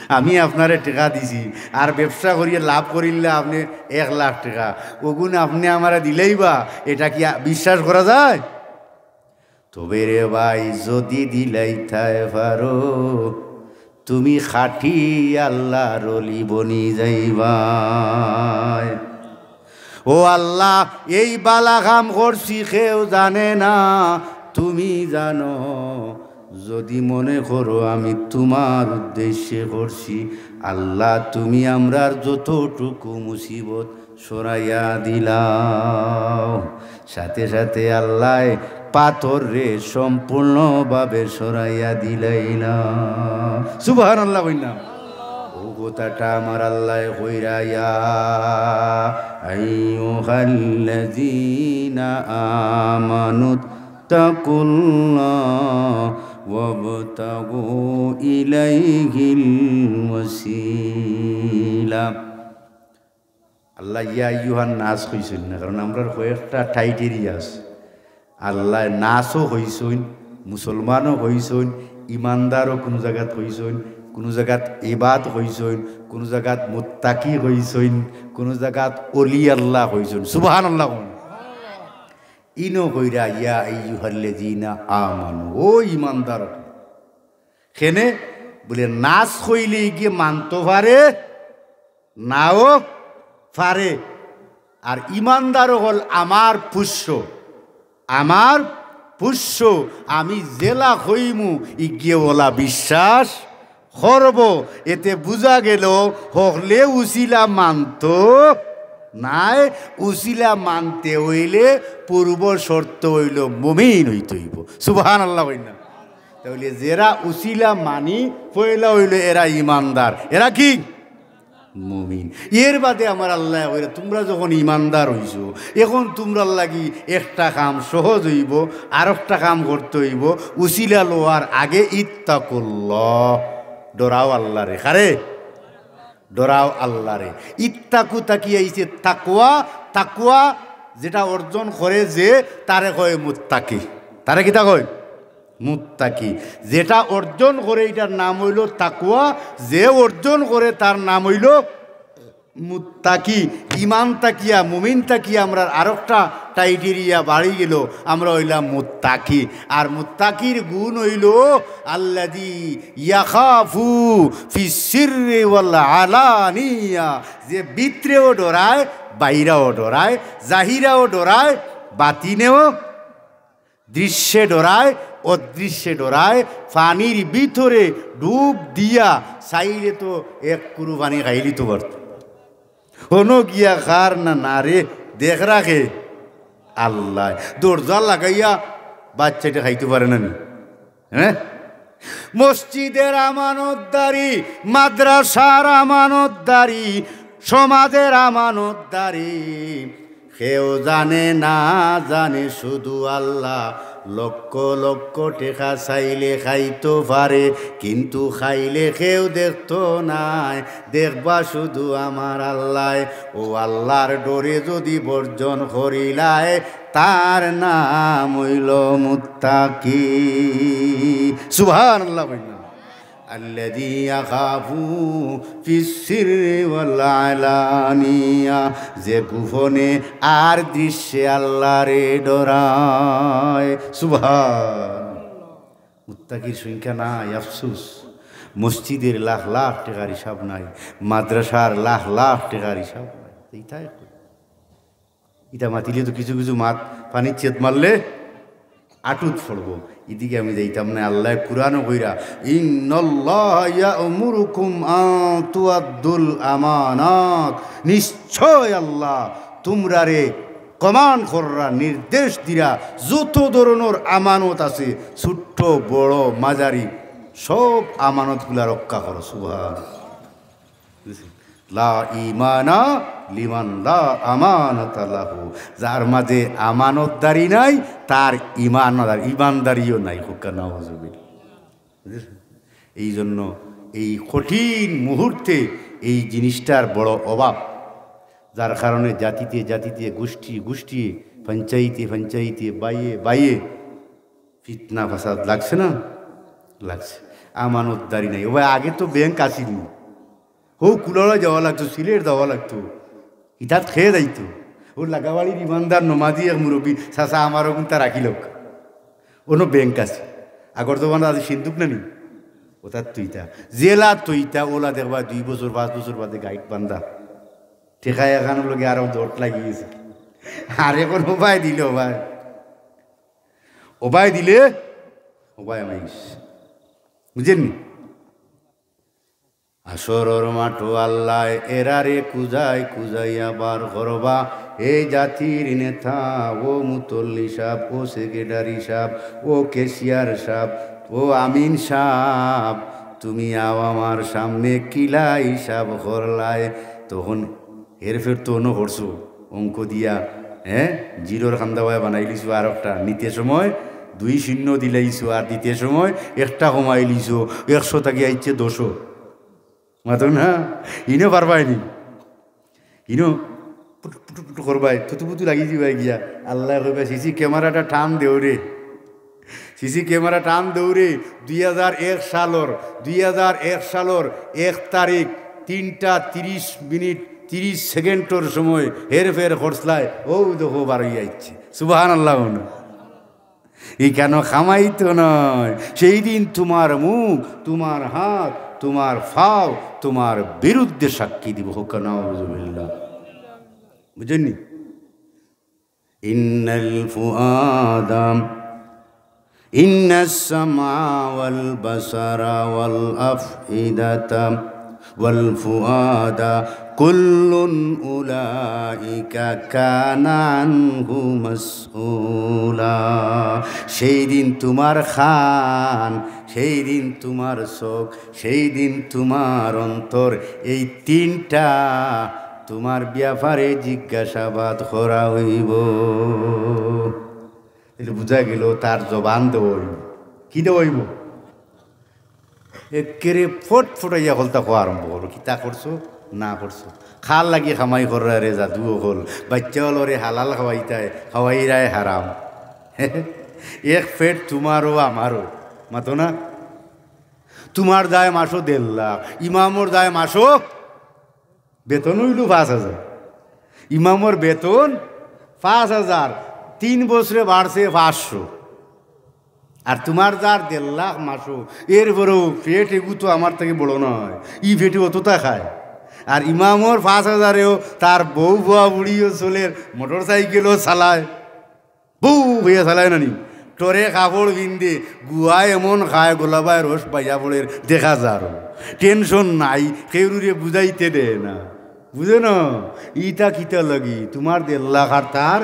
আমি আপনারে টেকা দিছি, আর ব্যবসা করিয়া লাভ করিলে আপনে এক লাখ টেকা, অগুন আপনে আমারে দিলাইবা, ইটা কি আ-, বিশ্বাস করা যায়? তবে রে ভাই, যদি দিলাইতায় পারো, তুমি খাঁটি আল্লাহর অলি বনি যাইবায়। ও আল্লাহ, এই বালা কাম করছি, কেউ জানে না, তুমি জানো। যদি মনে করো আমি তুমার উদ্দেশ্যে করছি, আল্লাহ, তুমি আমরার যতটুকু মুসিবত সরাইয়া দিলাও। সাথে সাথে আল্লায় পাথররে সম্পূর্ণভাবে সরাইয়া দিলাইলা। সুবহানাল্লাহ কইন না? অউ কথাটা আমার আল্লায় কইরা, ইয়া আইয়ুহাল্লাযীনা আমানুত্তাকুল্লাহ ওয়াবতাগু ইলাইহিল ওয়াসিলা। আল্লায় ইয়া আইয়ুহান নাস কইছইন না, কারণ আমরার কয়েকটা criteria আছে। আল্লায় নাসও কইছইন, মুসলমানও কইছইন, ইমানদারও কুনু জাগাত কইছইন, কুনু জাগাত ইবাদ কইছইন, কুনু জাগাত মুত্তাকি কইছইন, কুনু জাগাত অলি আল্লাহ কইছইন। সুবহানাল্লাহ কইন। ইনো কইরা, ইয়া আইয়ুহাল্লাযীনা আমানু, ও ইমানদার। কেনে বুলে, নাস কইলে ইগিয়ে মানতো পারে, নাও পারে। আর ইমানদার অকল আমার পুষ্য, আমার পুষ্য, আমি যেলা কইমু ইগিয়ে অলা বিশ্বাস করবো। এতে বুঝা গেল, হকলে উসিলা মানতো নায়, উসিলা মানতে অইলে পূর্ব শর্ত অইলো মুমিন অইতে অইবো। সুবহানাল্লাহ কইন না? তাইলে যেরা উসিলা মানি, পয়লা অইলো এরা ইমানদার। এরা কি? মুমিন। এর বাদে আমার আল্লায় কইরা, তুমরা যখন ইমানদার অইছো, এখন তুমরার লাগি একটা কাম সহজ অইবো, আরকটা কাম করতে অইবো। উসিলা লওয়ার আগে ইত্তাকুল্লাহ, ডরাও আল্লাহরে। কারে? ডরাও আল্লাহরে। ইত্তাকু থাকি আইছে তাকওয়া। তাকওয়া যেটা অর্জন করে যে, তারে কয় মুত্তাকি। তারে কিতা কয়? মুত্তাকি। যেটা অর্জন করে, ইটার নাম অইলো তাকওয়া। যে অর্জন করে, তার নাম অইলো মুত্তাকি। ইমান থাকিয়া, মুমিন থাকিয়া আমরার আরকটা criteria বাড়ি গেল, আমরা অইলাম মুত্তাকি। আর মুত্তাকির গুণ অইলো আল্লাযী ইয়াখাফু ফিস সিররি ওয়াল আলানিয়া, যে ভিতরেও ডরায়, বাইরাও ডরায়, জাহিরাও ডরায়, বাতিনেও দৃশ্যে ডরায়, অদৃশ্যে ডরায়, পানির ভিতরে ডুব দিয়া চাইলে তো এক কুরু পানি খাইলিতো পারতো। হনো গিয়া খার না, না রে, দেখরা কে? আল্লায়। দরজা লাগাইয়া বাচ্চাটা খাইতো পারে না নি? হ্যাঁ? মসজিদের আমানতদারি, মাদ্রাসার আমানতদারি, সমাজের আমানতদারি, কেউ জানে না, জানে শুধু আল্লাহ। লক্ষ লক্ষ টেকা চাইলে খাইতো পারে, কিন্তু খাইলে কেউ দেখতো নায়, দেখবা শুধু আমার আল্লায়। ও আল্লাহর ডরে যদি বর্জন করিলায়, তার নাম অইলো মুত্তাকি। সুবহানাল্লাহ বললাম। আল্লাযী ইয়াখাফু ফিস সিররি ওয়াল আলানিয়া, যে গোপনে আর দৃশ্যে আল্লাহরে ডরায়। সুবহান। মুত্তাকির সংখ্যা নাই, আফসোস। মসজিদের লাখ লাখ টেকার হিসাব নাই, মাদ্রাসার লাখ লাখ টেকার হিসাব নাই। এইটাই কই। ইটা মাতিলে তো কিছু কিছু মাত পানিত ছেদ মারলে আটুত পড়বো। ইদিকে আমি যাইতাম না। আল্লায় কুরআনো কইরা, "ইন্নাল্লাহা ইয়া'মুরুকুম আন তুআদ্দুল আমানাত।" নিশ্চয় আল্লাহ তুমরারে কমান্ড কররা, নির্দেশ দিরা, যত ধরনর আমানত আছে, ছোট্ট, বড়, মাঝারি, সব আমানতগুলা রক্ষা করো। সুবহান। লা ঈমানা লিমান লা আমানাতা লাহু। যার মাঝে আমানতদারি নাই, তার ইমানদার, ইমানদারিও নাই। কউক্কা নাউজুবিল্লাহ। বুঝছেন? এই জন্য এই কঠিন মুহূর্তে এই জিনিসটার বড় অভাব, যার কারণে জাতিতে জাতিতে, গোষ্ঠী গোষ্ঠী, পঞ্চায়েতে পঞ্চায়েতে, বাইয়ে বাইয়ে ফিতনা ফাসাদ লাগছে না? লাগছে। আমানতদারি নাই। ও ভাই, আগে তো ব্যাংক আসিনি, হউ কুলাউড়া যাওয়া লাগতো, সিলেট যাওয়া লাগতো, ইতাত খেয়ে যাইতো। ও লাগাবাড়ির ইমানদার নমাজি এক মুরব্বী, "চাচা, আমার ওগুনতা রাখিলউক।" অনো ব্যাংক আছে, আগর জমানাত আছে সিন্দুক না নি, ওটাত থইতা, যেলা থইতা, ওলা দেখবা দুই বছর, পাঁচ বছর বাদে গাইট বান্ধা, টেকা এখানোর লগে আরো জট লাগি গেছে। আর এখন ওবায় দিলে ওবায়, ওবায় দিলে ওবায় মাইস, বুঝছেন নি? হাশরর মাঠো আল্লায় এরারে কুজাই কুজাইয়া বার করবা। এ জাতির নেতা, ও মুতল্লি সাব, ও সেক্রেটারি সাব, ও ক্যাশিয়ার সাব, ও আমিন সাব, তুমি আও আমার সামনে, কিলা হিসাব করলায়? তখন হেরফের তো অনো করছো, অঙ্ক দিয়া, হ্যাঁ, জিরোর খান্দাবায় বানাইলিছো আর একটা, নিতে সময় দুই শূন্য দিলাইছো, আর দিতে সময় একটা কমাইলিছো, একশো থাকি আইছে দুশো। মাতো না, ইনো পারবায় নি। ইনো পুটু পুটু পুটু করবায়, থুতু পুতু লাগি দিবায় গিয়া। আল্লায় কইবা, "সিসি ক্যামেরাটা টান দেও রে, সিসি ক্যামেরা টান দেও রে।" দুই হাজার এক সালর, দুই হাজার এক সালর এক তারিখ তিনটা তিরিশ মিনিট তিরিশ সেকেন্ডর সময় হেরফের করছলায়, অউ দেখো বারইয়া আইছে। সুবহানাল্লাহ। ইখানো কামাইতো নায়। সেই দিন তোমার মুখ, তোমার হাত, তোমার পাও তোমার বিরুদ্ধে সাক্ষী দিব। কউক্কা নাউজুবিল্লাহ। বুঝছইন নি? ইন্নাল ফুআদা, ইন্নাস সামআ ওয়াল বাসারা ওয়াল আফইদাতা ওয়াল ফুআদা কুল্লুন উলাইকা কানা আনহু মাসউলা। সেই দিন তোমার কান, সেই দিন তোমার চোখ, সেই দিন তোমার অন্তর, এই তিনটা তোমার ব্যাপারে জিজ্ঞাসাবাদ করা অইবো। তাইলে বুঝা গেল তার জবান দেওয়া অইবো। কি দেওয়া অইবো? একেরে ফটফটাইয়া হকলতা কওয়া আরম্ভ করবো, "কিতা করছো, না করছো, কার লাগি কামাই কররায় রে যাদু অকল, বাইচ্চা অকলরে হালাল খাওয়াইতায়, খাওয়াইরায় হারাম।" এক পেট তোমারও আমারও, মাতো না? তোমার যায় মাসো দেড় লাখ, ইমামর যায় মাসো বেতন অইলো পাঁচ হাজার। ইমামর বেতন পাঁচ হাজার, তিন বছরে বাড়ছে পাঁচশো। আর তোমার যার দেড় লাখ মাসো, এরপরেও পেট এগু তো আমার থাকি বড় নায়, ই পেটে অততা খায়। আর ইমামর পাঁচ হাজারেও তার বউ বুয়া বুড়িও চলের, মোটর সাইকেলও চালায়, বউ হইয়া চালায় না নি, সরে কাপড় পিন্দে, গুয়ায় এমন খায়, গোলাবায় রস বাইয়া পড়ের, দেখা যার। টেনশন নাই, কেউরুরে বুঝাইতে দেয় না। বুঝো না? ইতা কিতা লাগি? তুমার দেড় লাখ আর তার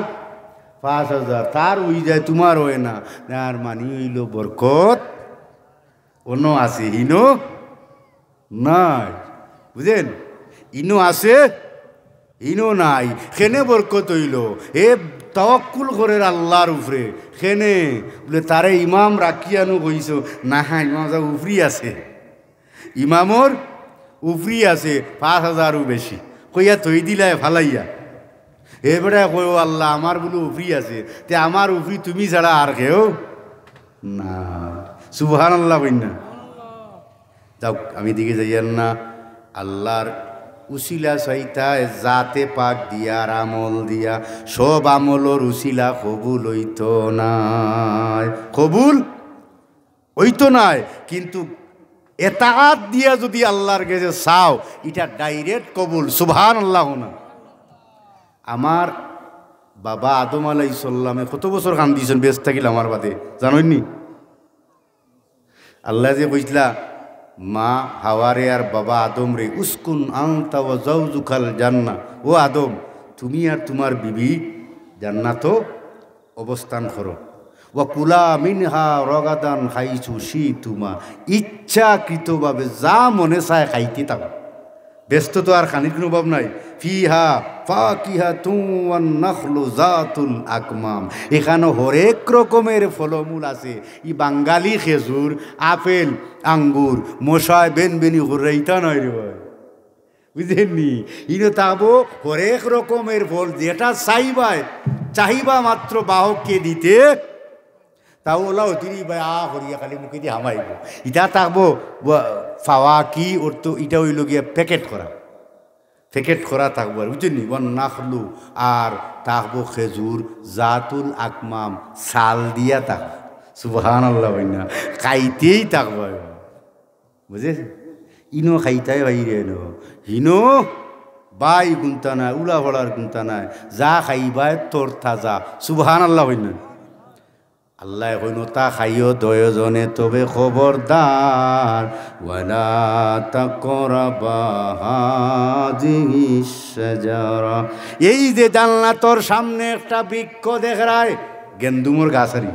পাঁচ হাজার, তার অই যায়, তুমার অয় না। তার মানি অইলো বরকত অনো আছে, হিনো নাই। বুঝেন? ইনো আছে, ইনো নাই। কেনে বরকত অইলো? এ তাওয়াক্কুল করের আল্লার উপরে। কেনে? বুলে, "তারে ইমাম রাখিয়া নু কইছো।" না, ইমাম সাব উপরি আছে। ইমামর উপরি আছে, পাঁচ হাজারও বেশি। কইয়া থই দিলায় ফালাইয়া। এ বেটায় কয়, "ও আল্লা, আমার বুলে উপরি আছে, তে আমার উপরি তুমি ছাড়া আর কেউ না।" সুবহানাল্লাহ কইন না। যাউক, আমি দিকে যাইয়ার না। আল্লার উসিলা চাইতায়, জাতে পাক দিয়া আর আমল দিয়া। সব আমলর উসিলা কবুল অইতো নায়, কবুল অইতো নায়। কিন্তু এতাআত দিয়া যুদি আল্লার গেছে চাও, ইটা direct কবুল। সুবহানাল্লাহ না। আমার বাবা আদম আলাইহিস সালামে কত বছর কান্দিছইন, বেহেস্ত থাকিল আমার বাদে, জানইন নি? আল্লায় যে কইছলা, মা হাওয়ারে আর বাবা আদমরে, "উসকুন আনতা ওয়া জাওজুকাল জান্নাহ।" ও আদম, তুমি আর তুমার বিবি জান্নাতো অবস্থান করো। "ওয়া কুলা মিনহা রগাদান হাইসু শিতুমা।" ইচ্ছাকৃতভাবে যা মনে চায় খাইতে থাকো। বেহেস্তো তো আর খানির কুনু অভাব নাই। "ফিহা ফাকিহাতুন ওয়ান নাখলু জাতুল আকমাম।" ইখানো হরেক রকমের ফলমূল আছে। ই বাঙালি খেজুর, আপেল, আঙ্গুর, মশায় বেনবেনি কররা ইতা নায় রে ভাই। বুঝেননি? ইনো থাকবো হরেক রকমের ফল, যেটা চাইবায়, চাহিবা মাত্র বাহককে দিতে, তাও ওলা অতিরি ভাই আ করিয়া খালি মুখেদি হামাইবো। ইটা থাকবো বা-, ফাওয়াকি অর্থ ইটা অইলো গিয়া packet করা। Packet করা থাকবো আর, বুঝছইন নি? ওয়ান নাখলু, আর থাকবো খেজুর, জাতুল আকমাম, ছাল দিয়া থাকবো। সুবহানাল্লাহ কইন না, খাইতেই থাকবো। বুঝছইন? ইনো খাইতায় বাইরে এনো। হিনো বাই কুন্তা নাই, উলা ফড়ার কুন্তা নাই। যা খাইবায় তরতাজা। সুবহানাল্লাহ কইন না। আল্লায় কইন, "ওতা খাইও দুইওজনে, তবে খবরদার, ওয়ালা তাকরাবা হাযিহিশ শাজারা।" এই যে জান্নাতর সামনে একটা বৃক্ষ দেখরায়, গেন্দুমর গাছ আরি,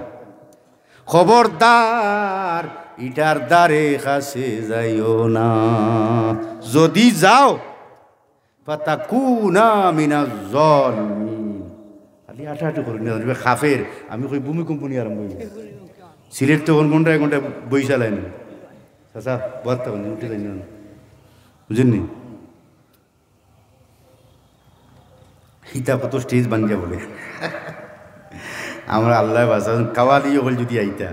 খবরদার, ইটার দ্বারে কাছে যাইও না। যুদি যাও, ফাতাকুনা মিনাজ জালিমিন। খালি আটাআটি করইন না, কাফের। আমি কই ভূমিকম্প নি আরম্ভ অইবো। সিলেট তো কোন ঘন্টায় ঘন্টায় বইশা লাইন। চাচা, বওয়াত থাকইন, উঠি যাইন না। বুঝছইন নি? ইতা কত stage ভাঙ্গিয়া বলে। আমরা আল্লায় বাঁচাইন, কাওয়ালি অকল যুদি আইতা।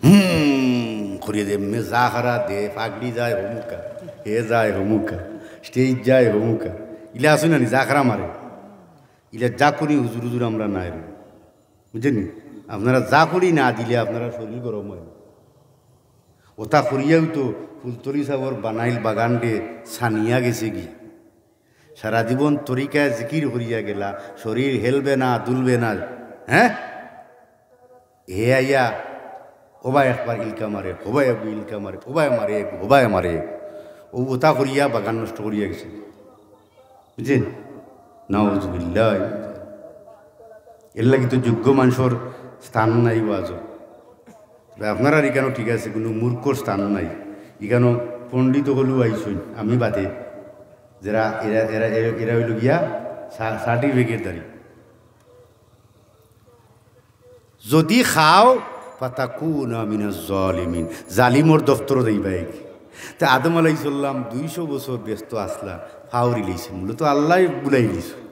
হুম, করিয়া দে, এমনে জাখরা দে, পাগড়ি যায় হমুকা, হে যায় হমুকা, stage যায় হমুকা। ইলা আছইন না নি, জাখরা মারে। ইলা জাকুনি হুজুর হুজুর আমরা নায় রে। বুঝছইন নি? আপনারা জাকুনি না দিলে আপনারার শরীর গরম অয়। ওতা করিয়াউ তো ফুলতলি সাবর বানাইল বাগানরে ছানিয়া গেছে গিয়া। সারা জীবন তরিকায় জিকির করিয়া গেলা, শরীর হেলবে না, দুলবে না, হ্যাঁ? হে আইয়া, ওবায় একবার ইলকা মারে, হোবায় একবার ইলকা মারে, ওবায় মারে, হোবায় মারে। ও ওতা করিয়া বাগান নষ্ট করিয়া গেছে। বুঝছইন? নাউজুবিল্লাহ। এরলাগি তো যোগ্য মানষর স্থান নাই ওয়াজো। তবে আপনারার ইকানো ঠিক আছে, কুনু মূর্খর স্থান নাই। ইকানো পণ্ডিত অকলউ আইছইন, আমি বাদে। যেরা এরা, এরা, এরা, এরা অইলো গিয়া সা-, certificate ধারী। যুদি খাও, ফাতাকুনা মিনাজ জালিমিন, জালিমর দফতরো যাইবায় গি। তে আদম আলাইহিস সালাম দুইশো বছর বেহেস্তো আছলা, ফাউরি লাইছে, মূলত আল্লায় বুলাইলিছইন।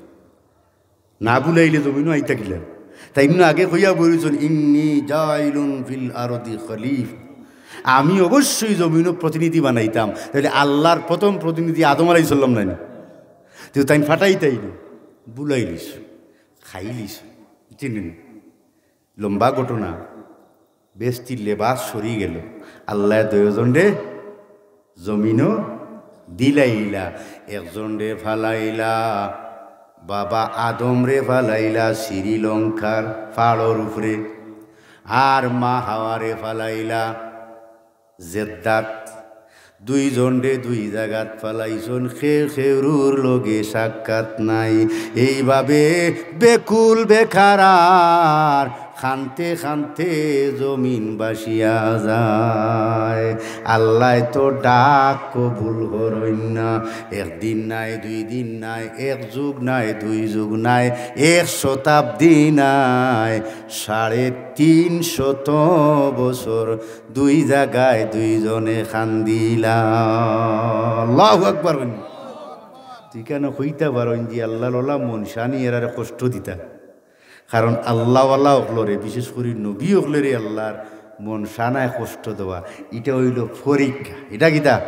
না বুলাইলে জমিনো আইতা কিলা? তাইন নু আগে কইয়া বইছইন, "ইন্নী জাইলুন ফিল আরদি খলিফা।" আমি অবশ্যই জমিনো প্রতিনিধি বানাইতাম। তাইলে আল্লার প্রথম প্রতিনিধি আদম আলাইহিস সালাম নায় নি? তে তাইন ফাটাইতাইন, বুলাইলিছইন, খাইলিছইন। চিনইন নি? লম্বা ঘটনা। বেহেস্তি লেবাস সরি গেলো। আল্লায় দুইওজনরে জমিনো দিলাইলা, একজনরে ফালাইলা, বাবা আদমরে ফালাইলা শ্রীলঙ্কার পাড়র উপরে। আর মা হাওয়ারে ফালাইলা জেদ্দাত। দুইজনরে দুই জাগাত ফালাইছইন, কেউ কেউরুর লগে সাক্ষাৎ নাই। এইভাবে বেকুল বেকারার কানতে কানতে জমিন বাসিয়া যায়। আল্লায় তো ডাক কবুল করইন না। একদিন নাই, দুই দিন নাই, এক যুগ নাই, দুই যুগ নাই, এক শতাব্দী নাই, সাড়ে তিন শত বছর দুই জাগায় দুইজনে কান্দিলা। আল্লাহু আকবার কইন। তুই কেনে কইতা পারইন যে আল্লাহর ওলা মনশানি এরারে কষ্ট দিতা? কারণ আল্লাহওয়ালা অকলরে, বিশেষ করি নবী অকলরে আল্লাহর মনশানায় কষ্ট দেওয়া, ইটা অইলো পরীক্ষা। ইটা কিতা?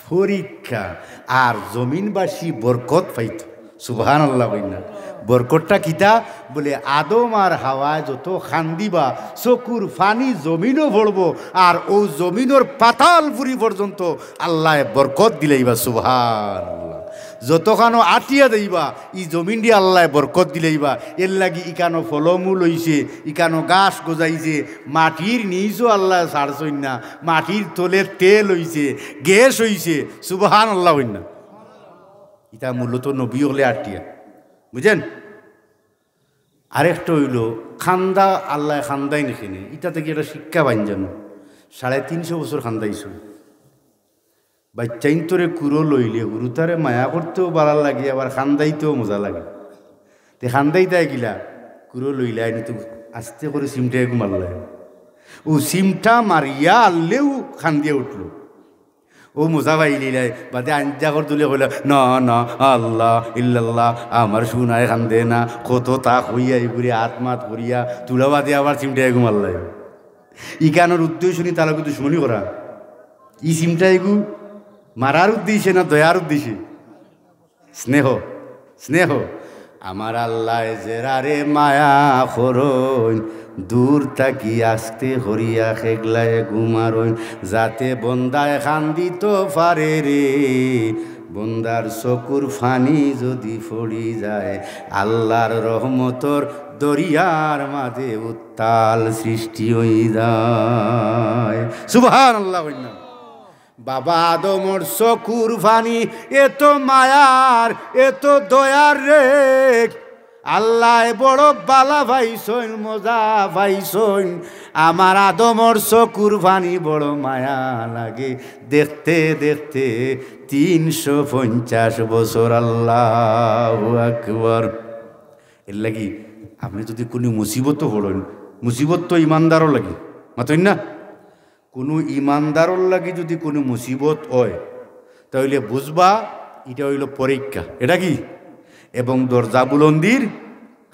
পরীক্ষা। আর জমিনবাসী বরকত পাইতো। সুবহানাল্লাহ কইন না। বরকতটা কিতা? বলে, আদম আর হাওয়ায় যত কান্দিবা, চকুর পানি জমিনো পড়বো, আর অউ জমিনর পাতালপুরি পর্যন্ত আল্লায় বরকত দিলাইবা। সুবহানাল্লাহ। যতখানো আটিয়া যাইবা, ই জমিনরে আল্লায় বরকত দিলাইবা। এরলাগি ইকানো ফলমূল অইছে, ইকানো ঘাস গজাইছে, মাটির নিচও আল্লায় ছাড়ছইন না, মাটির তলে তেল অইছে, গ্যাস অইছে। সুবহানাল্লাহ কইন না। ইটা মূলত নবী অকলে আটিয়া, বুঝছইন? আরেকটা অইলো, কান্দা আল্লায় কান্দাইন কেনে, ইটা থাকি একটা শিক্ষা পাইন যেন। সাড়ে তিনশো বছর কান্দাইছইন। বাইচ্চাইন্তরে কুলো লইলে হুরুতারে মায়া করতেও ভালা লাগে, আবার কান্দাইতেও মজা লাগে। তে কান্দাইতা কিলা? কুলো লইলা, আইনি তো আস্তে করি চিমটা এগু মারলা। অউ চিমটা মারিয়া আল্লেউ কান্দিয়া উঠলো। অউ মজা পাইলিলাই, বাদে আঞ্জা কর তুলে কইলা, "না, না, আল্লাহ, ইল্লাল্লাহ, আমার সোনায় কান্দে না।" কত তা কইয়া, ইগুরে আত মাত করিয়া, তুলা বাদে আবার চিমটা এগু মারলা। ইকানোর উদ্দেশ্য নি তার লগে দুশমনি করা। ই চিমটা এগু মারার উদ্দেশ্যে না দয়ার উদ্দেশ্যে? স্নেহ, স্নেহ। আমার আল্লায় যেরারে মায়া করইন, দূর থাকি আস্তে করিয়া খেগলায় ঘুমারইন, যাতে বন্দায় কান্দিত পারে রে। বন্দার চকুর পানি যদি পড়ি যায়, আল্লাহর রহমতর দরিয়ার মাঝে উত্তাল সৃষ্টি অই যায়। সুবহানাল্লাহ কইন না। বাবা আদমর চকুর পানি এত মায়ার, এত দয়ার রে। আল্লায় বড় বালা পাইছইন, মজা পাইছইন। আমার আদমর চকুর পানি বড় মায়া লাগে। দেখতে দেখতে তিনশো পঞ্চাশ বছর। আল্লাহু আকবার। এরলাগি আপনে যদি কুনু মুসিবতো পড়ইন, মুসিবত তো ইমানদারর লাগি, মাতইন না? কুনু ইমানদারর লাগি যদি কুনু মুসিবত অয়, তা অইলে বুঝবা ইটা অইলো পরীক্ষা। ইটা কি? এবং দরজা বুলন্দির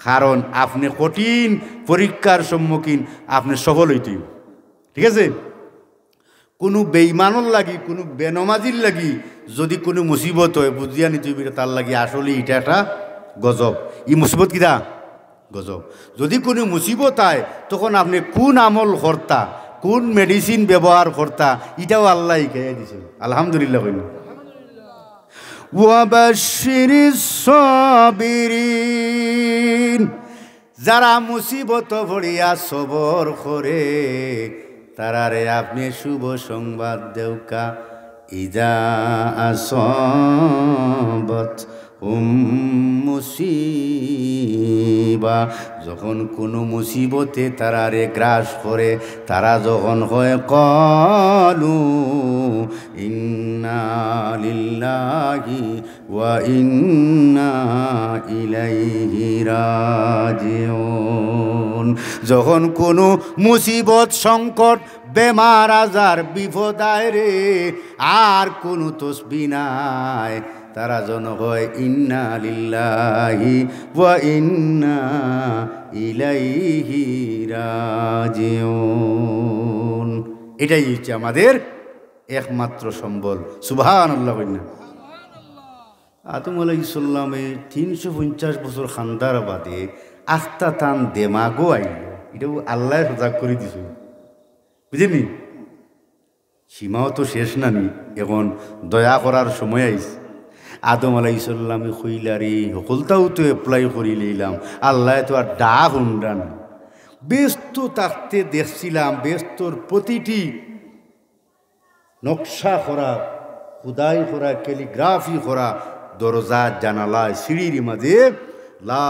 কারণ। আপনে কঠিন পরীক্ষার সম্মুখীন, আপনে সফল অইতে অইবো। ঠিক আছে? কুনু বেইমানর লাগি, কুনু বেনমাজির লাগি যদি কুনু মুসিবত অয়, বুঝিয়া নিতে অইবো তার লাগি আসলে ইটা একটা গজব। ই মুসিবত কিতা? গজব। যদি কুনু মুসিবত আয়, তখন আপনে কুন আমল করতা, কুন medicine ব্যবহার করতা, ইটাও আল্লায় হিকাইয়া দিছইন। আলহামদুলিল্লাহ কইন। ওয়াবাশশিরিস সাবিরিন। যারা মুসিবতো পড়িয়া সবর করে, তারারে আপনে শুভ সংবাদ দেউক্কা। ইজা আসাবাতহুম মুসিবা, যখন কুনু মুসিবতে তারারে গ্রাস করে, তারা যখন কয়, ক্বালু ইন্না লিল্লাহি ওয়া ইন্না ইলাইহি রাজিউন। যখন কুনু মুসিবত, সংকট, বেমার আজার, বিপদ আয় রে, আর কুনু তসবি নাই, তারা যখন কয়, ইন্না লিল্লাহি ওয়া ইন্না ইলাইহি রাজিউন। এটাই হচ্ছে আমাদের একমাত্র সম্বল। সুবহানাল্লাহ কইন না। আদম আলাইহিস সালামে তিনশো পঞ্চাশ বছর কান্দার বাদে আখতা তান দেমাগো আইলো, ইটাও আল্লায় সজাগ করি দিছইন, বুঝছইন নি? সীমাও তো শেষ না নি, এখন দয়া করার সময় আইছে। আদম আলাইহিস সালামে কইলা রে, হকলতাউ তো apply করি লইলাম, আল্লায় তো আর ডাক হুনরা না। বেহেস্তো থাকতে দেখছিলাম, বেহেস্তর প্রতিটি নকশা করা, খোদাই করা, ক্যালিগ্রাফি করা, দরজা, জানালায়, সিঁড়ির মাঝে লা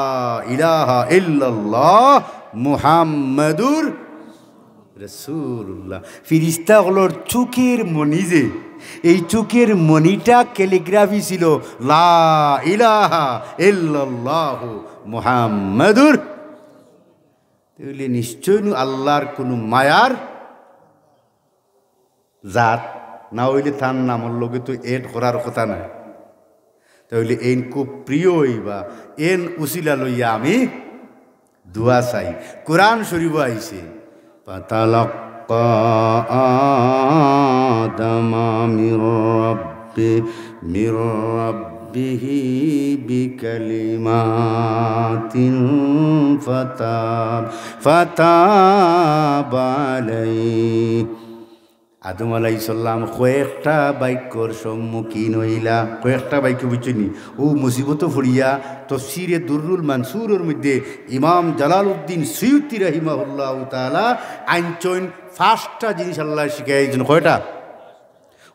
ইলাহা ইল্লাল্লাহ মুহাম্মাদুর রাসূলুল্লাহ। ফিরিস্তা অকলর চুকের মণি যে, এই চুকের মণিটা ক্যালিগ্রাফি ছিল লা ইলাহা ইল্লাল্লাহু মুহাম্মাদুর। তাইলে নিশ্চয় নু আল্লাহর কুনু মায়ার জাত, না অইলে তান নামর লগে তো add করার কথা নায়। তাইলে এইন খুব প্রিয় অইবা, এইন উসিলা লইয়া আমি দোয়া চাই। কোরআন শরীফো আইছে, فتلقى آدم من ربه، من ربه بكلمات فتاب، فتاب عليه। আদম আলাইহিস সালাম কয়েকটা বাক্যর সম্মুখীন অইলা, কয়েকটা বাক্য বুঝছইন নি? অউ মুসিবতো পড়িয়া তফসিরে দুররুল মানসুরর মধ্যে ইমাম জালালউদ্দিন সুয়ুতী রাহিমাহুল্লাহু তাআলা আনছইন পাঁচটা জিনিস আল্লায় শিখাইয়া দিছইন। কয়টা?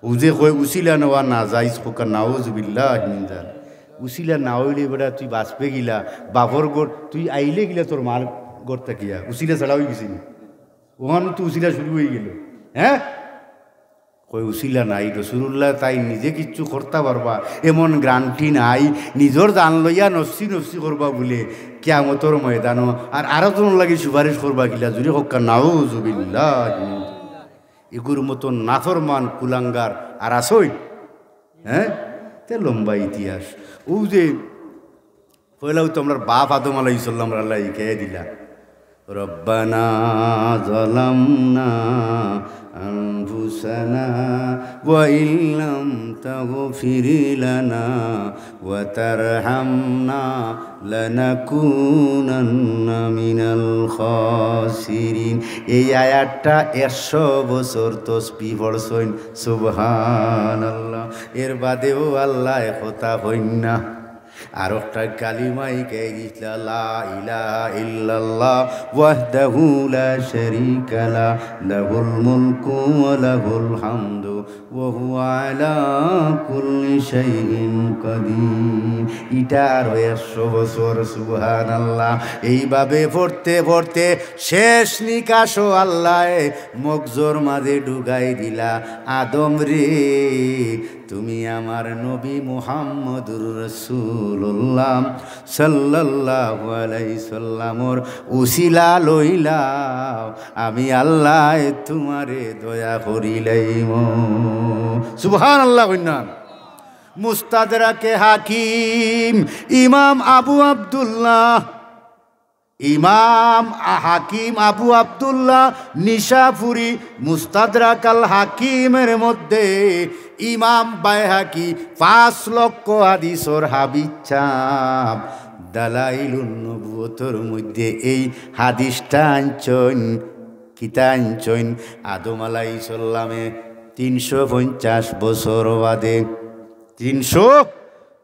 অউ যে কয় উসিলা নেওয়া নাজাইজ, কউক্কা নাউজুবিল্লাহি মিন যালিক। উসিলা না অইলে বেটা তুই বাঁচবে কিলা, বাপর ঘর, তুই আইলে কিলা তোর মার ঘর থাকিয়া, উসিলা ছাড়া অইগেছে নি? অখানো তো উসিলা শুরু অইগেলো, হে? কয় উসিলা নাই, রাসুলুল্লাহ তাইন নিজে কিচ্ছু করতা পারবা, এমন গ্যারান্টি নাই। নিজর জান লইয়া নফসি নফসি করবা বুলে কিয়ামতর ময়দানো, আর আরক জনর লাগি সুপারিশ করবা কিলা? জুরে কউক্কা নাউজুবিল্লাহ। ইগুর মতন নাফরমান কুলাঙ্গার আর আছইন? হে, তে লম্বা ইতিহাস। অউ যে পয়লাউ তো আমরার বাপ আদম আলাইহিস সালামরে আল্লায় হিকাইয়া দিলা, ربنا ظلمنا أنفسنا وإن لم تغفر لنا وترحمنا لنكونن من الخاسرين। এই আয়াতটা একশো বছর তসবি পড়ছইন, সুবহানাল্লাহ। এর বাদেও আল্লায় কথা কইন না। আরকটা কালিমা হিকাই দিছলা, লা ইলাহা ইল্লাল্লাহ ওয়াহদাহু লা শারীকা লাহ, লাহুল মুলকু ওয়া লাহুল হামদু ওয়া হুয়া আলা কুল্লি শাইইন কাদির। ইটা আরো একশো বছর, সুবহানাল্লাহ। এইভাবে পড়তে পড়তে শেষ নিকাশও আল্লায় মগজর মাঝে ঢুকাই দিলা, আদম রে, তুমি আমার নবী মুহাম্মদুর রাসূলুল্লাহ সাল্লাল্লাহু আলাইহি সাল্লামর উসিলা লইলাও, আমি আল্লায় তুমারে দয়া করিলাইমু। সুবহানাল্লাহ কইন না। মুস্তাদরাকে হাকিম, ইমাম আবু আব্দুল্লাহ, ইমাম আ-, হাকিম আবু আব্দুল্লাহ নিশাপুরী মুস্তাদরাক আল হাকিমের মধ্যে ইমাম বাইহাকি পাঁচ লক্ষ হাদিসর হাফিজ সাব দালাইলুন নবুয়তর মধ্যে এই হাদিসটা আনছইন। কিতা আনছইন? আদম আলাইহিস সালামে তিনশো পঞ্চাশ বছর বাদে, তিনশো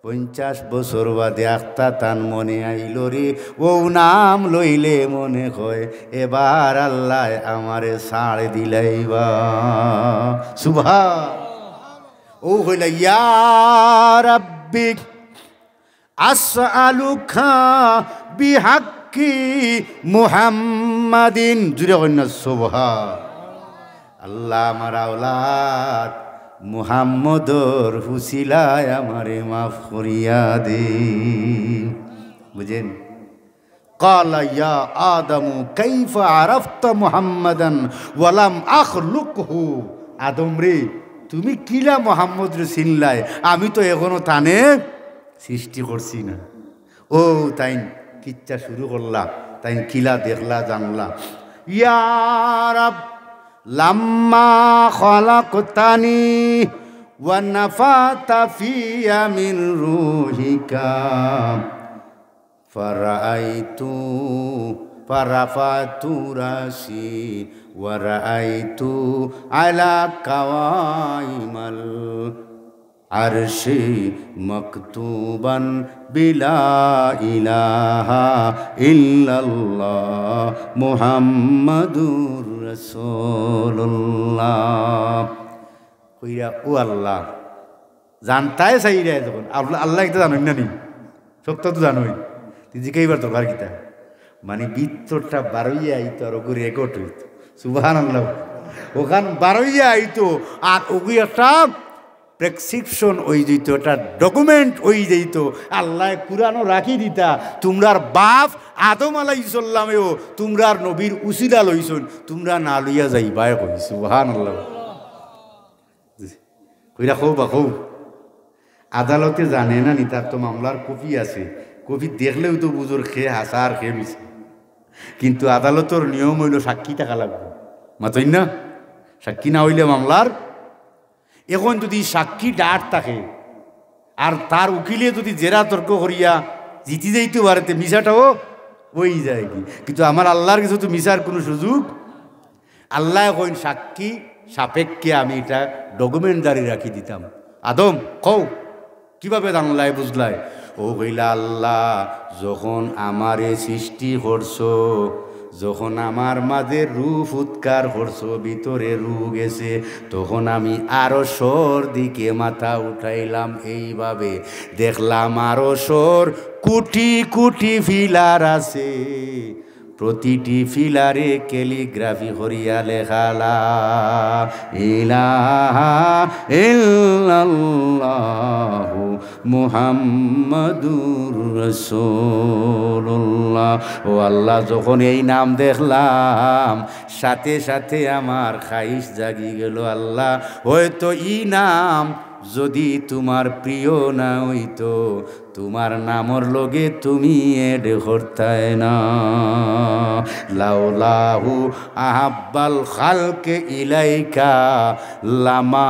পঞ্চাশ বছর বাদে আখতা তান মনে আইলো রে, অউ নাম লইলে মনে কয় এবার আল্লায় আমারে ছাড় দিলাইবা। সুবহান। অউ কইলা, ইয়া রাব্বি আসআলুকা বিহাক্কি মুহাম্মাদিন। জুরে কইন না, সুবহান। আল্লাহ, আমার আওলাদ মুহাম্মদর উসিলায় আমারে মাফ করিয়া দে। বুঝেন? ক্বালা ইয়া আদামু কাইফা আরাফতা মুহাম্মাদান ওয়া লাম আখলুকহু। আদম রে, তুমি কিলা মুহাম্মদরে চিনলায়? আমি তো এখনো তানে সৃষ্টি করছি না। অউ তাইন কিচ্ছা শুরু করলা, তাইন কিলা দেখলা জানলা। ইয়া রাব, লাম্মা খালাকতানি ওয়া নাফাখতা ফিয়া মিন রুহিকা ফারাআইতু ফারাফাতু রাসি ওয়া রাআইতু আলা কাওয়াইমাল আরশে মকতুবান বিলা ইলাহা ইল্লাল্লাহ মুহাম্মাদুর রাসূলুল্লাহ। কইরা, "ও আল্লাহ, জানতায় চাইরা যখন, আল্লাহ, আল্লাহ ইতা জানইন না নি? সবতা তো জানইন।" তে জিকাইবার দরকার কিতা? মানে, ভিতরটা বারইয়া আইতো আর ওগু record অইতো। সুবহানাল্লাহ। ওখান বারইয়া আইতো আর ওগু একটা prescription অই যাইতো, একটা document অই যাইতো। আল্লায় কুরআনো রাখি দিতা, "তুমরার বাপ আদম আলাইহিস সালামেও তুমরার নবীর উসিলা লইছইন, তুমরা না লইয়া যাইবায় কই।" সুবহানাল্লাহ। কইরা কও বা কও। আদালতে জানে না নি, তার তো মামলার কপি আছে। কপি দেখলেও তো বুঝোর কে হাছা আর কে মিছা। কিন্তু আদালতর নিয়ম অইলো সাক্ষী থাকা লাগবো। মাতইন না? সাক্ষী না অইলে মামলার, এখন যদি সাক্ষী ডাট থাকে আর তার উকিলে যদি জেরা তর্ক করিয়া জিতি যাইতে পারে, তে মিছাটাও অই যায় কি। কিন্তু আমার আল্লাহর গেছে তো মিছার কুনু সুযোগ। আল্লায় কইন, "সাক্ষী সাপেক্ষে আমি ইটা document জারি রাখি দিতাম।" আদম, কও, কিভাবে জানলায়, বুঝলায়? ও কইলা, "আল্লাহ, যখন আমারে সৃষ্টি করছো, যখন আমার মাঝে রুহ ফুৎকার করছো, ভিতরে রুহ গেছে, তখন আমি আরশর দিকে মাথা উঠাইলাম, এইভাবে দেখলাম আরশর কোটি কোটি pillar আছে।" প্রতিটি pillar-এ calligraphy করিয়া লেখা, "লা ইলাহা ইল্লাল্লাহু মুহাম্মাদুর রাসূলুল্লাহ।" ও আল্লাহ, যখন এই নাম দেখলাম, সাথে সাথে আমার খাহিশ জাগি গেল, আল্লাহ, হয়তো ই নাম যদি তুমার প্রিয় না অইতো, তুমার নামর লগে তুমি add করতায় না। লাউলাহু আহাব্বাল খালকে ইলাইকা লামা,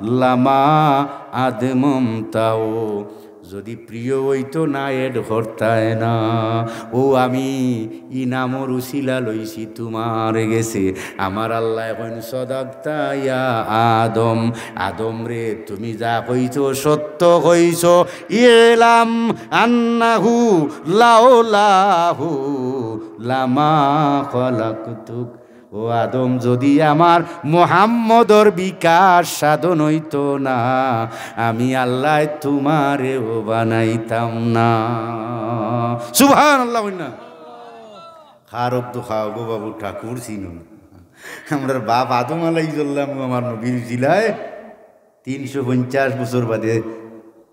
লামা আদমমতাও। যদি প্রিয় অইতো না, add করতায় না। ও আমি ই নামর উসিলা লইছি তুমার গেছে। আমার আল্লায় কইন, "সদাকতা ইয়া আদম।" আদম রে, তুমি যা কইছো সত্য কইছো। ইলাম আন্নাহু লাউলাহু লামা খলাকতুক। ও আদম, যদি আমার মুহাম্মদর বিকাশ সাধন অইতো না, আমি আল্লায় তুমারেও বানাইতাম না। সুবহানাল্লাহ, কইন না? খারক তো খাও গো বাবু, ঠাকুর চিনো না। আমরার বাপ আদম আলাইহিস সালাম আমার নবীর উসিলায় তিনশো পঞ্চাশ বছর বাদে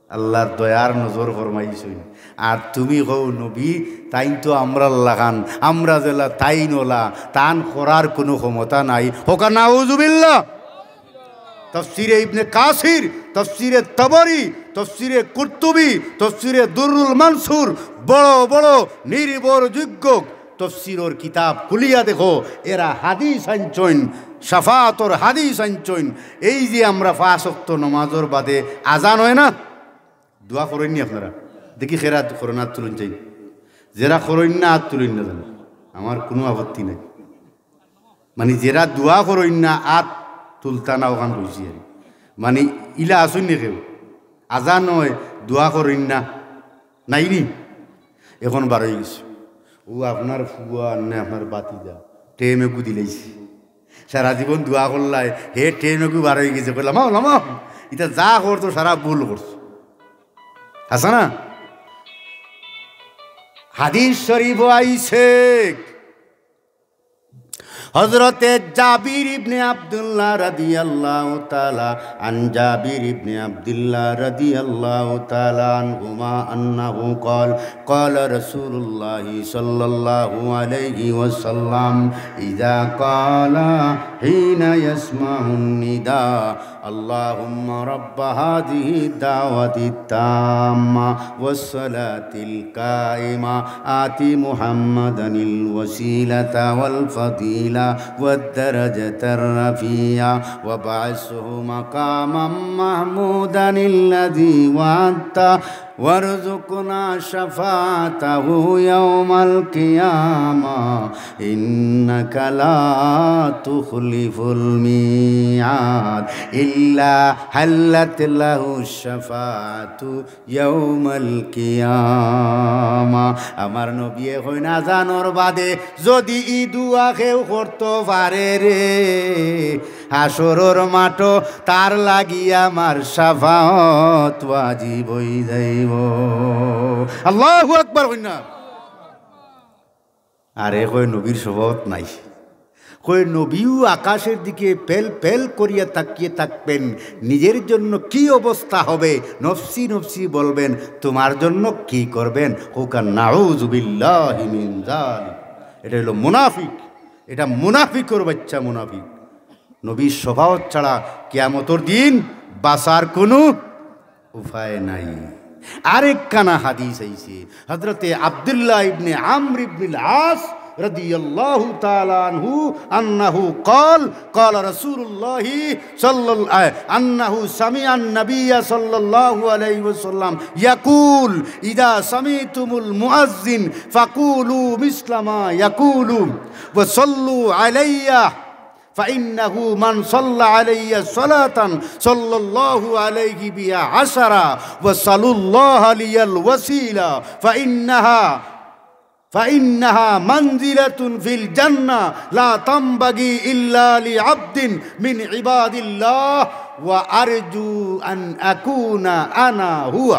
আল্লার দয়ার নজর ফরমাইছইন। আর তুমি কও নবী, তাইন তো আমরার লাখান, আমরা যেলা তাইন অলা, তান করার কুনু ক্ষমতা নাই। কউক্কা নাউজুবিল্লাহ। তফসিরে ইবনে কাসির, তফসিরে তবরি, তফসিরে কুরতুবি, তফসিরে দুররুল মানসুর, বড় বড় নির্ভরযোগ্য তফসিরর কিতাব খুলিয়া দেখো, এরা হাদিস আনছইন, শাফাআতর হাদিস আনছইন। এই যে আমরা পাঁচ ওয়াক্ত নমাজর বাদে আজান অয় না, দোয়া করইন নি আপনারা? দেখি কেরা করইন না, আত তুলইন চাই। যেরা করইন না, আত তুলইন না জানো, আমার কুনু আপত্তি নাই। মানে, যেরা দোয়া করইন না, আত তুলতা না, অখান কইছি আমি। মানে, ইলা আছইন নি কেউ? আজান অয়, দোয়া করইন না, নাই নি? এখন বারই গেছে। ও আপনার ফুয়া, নে আপনার বাতিজা, টেম এগু দিলাইছে। সারা জীবন দোয়া করলায়, হে টেম এগু বারই গেছে, কইলা, "লামাও, লামাও।" ইতা যা করতো, সারা ভুল করছে। আছে না? হাদিস শরীফো আইছে, হযরতে জাবির ইবনে আব্দুল্লাহ রাদিয়াল্লাহু তাআলা, আন জাবির ইবনে আব্দুল্লাহ রাদিয়াল্লাহু তাআলা আনহুমা আন্নাহু ক্বাল, ক্বালা রাসূলুল্লাহি সাল্লাল্লাহু আলাইহি ওয়াসাল্লাম, ইযা ক্বালা হিনা ইয়াসমাউন নিদা, اللهم رب هذه الدعوة التامة والصلاة القائمة، آت محمدا الوسيلة والفضيلة والدرجة الرفيعة، وابعثه مقاما محمودا الذي وعدته. وارزقنا شفاعته يوم القيامة إنك لا تخلف الميعاد إلا حلت له الشفاعة يوم القيامة। আমার নবিয়ে কইন, আজানর বাদে যদি ই দোয়া কেউ করতো পারে রে, হাশরর মাঠো তার লাগি আমার শাফাআত ওয়াজিব অই যাইবো। আল্লাহু আকবার কইন না। আরে কয় নবীর শাফাআত নাই। কয় নবীও আকাশের দিকে ফেল ফেল করিয়া তাকিয়ে থাকবেন, নিজের জন্য কি অবস্থা হবে, নফসি নফসি বলবেন, তোমার জন্য কি করবেন? কউক্কা নাউযুবিল্লাহি মিন যালিক। এটা হলো মুনাফিক, এটা মুনাফিকর বাচ্চা মুনাফিক। নবীর শাফাআত ছাড়া কিয়ামতর দিন বাঁচার কোনো উপায় নাই। আরেকখানা হাদিস আইছে, হযরতে আব্দুল্লাহ ইবনে আমর ইবনুল আস রাদিয়াল্লাহু তাআলা আনহু, أنه قال، قال رسول الله صلى الله، أنه سمع النبي صلى الله عليه وسلم يقول، إذا سمعتم المؤذن فقولوا مثل ما يقول وصلوا علي، فإنه من صلى علي صلاة صلى الله عليه بها عشرا، وصلوا الله لي الوسيلة، فإنها، فإنها منزلة في الجنة لا تنبغي إلا لعبد من عباد الله، وأرجو أن أكون أنا هو.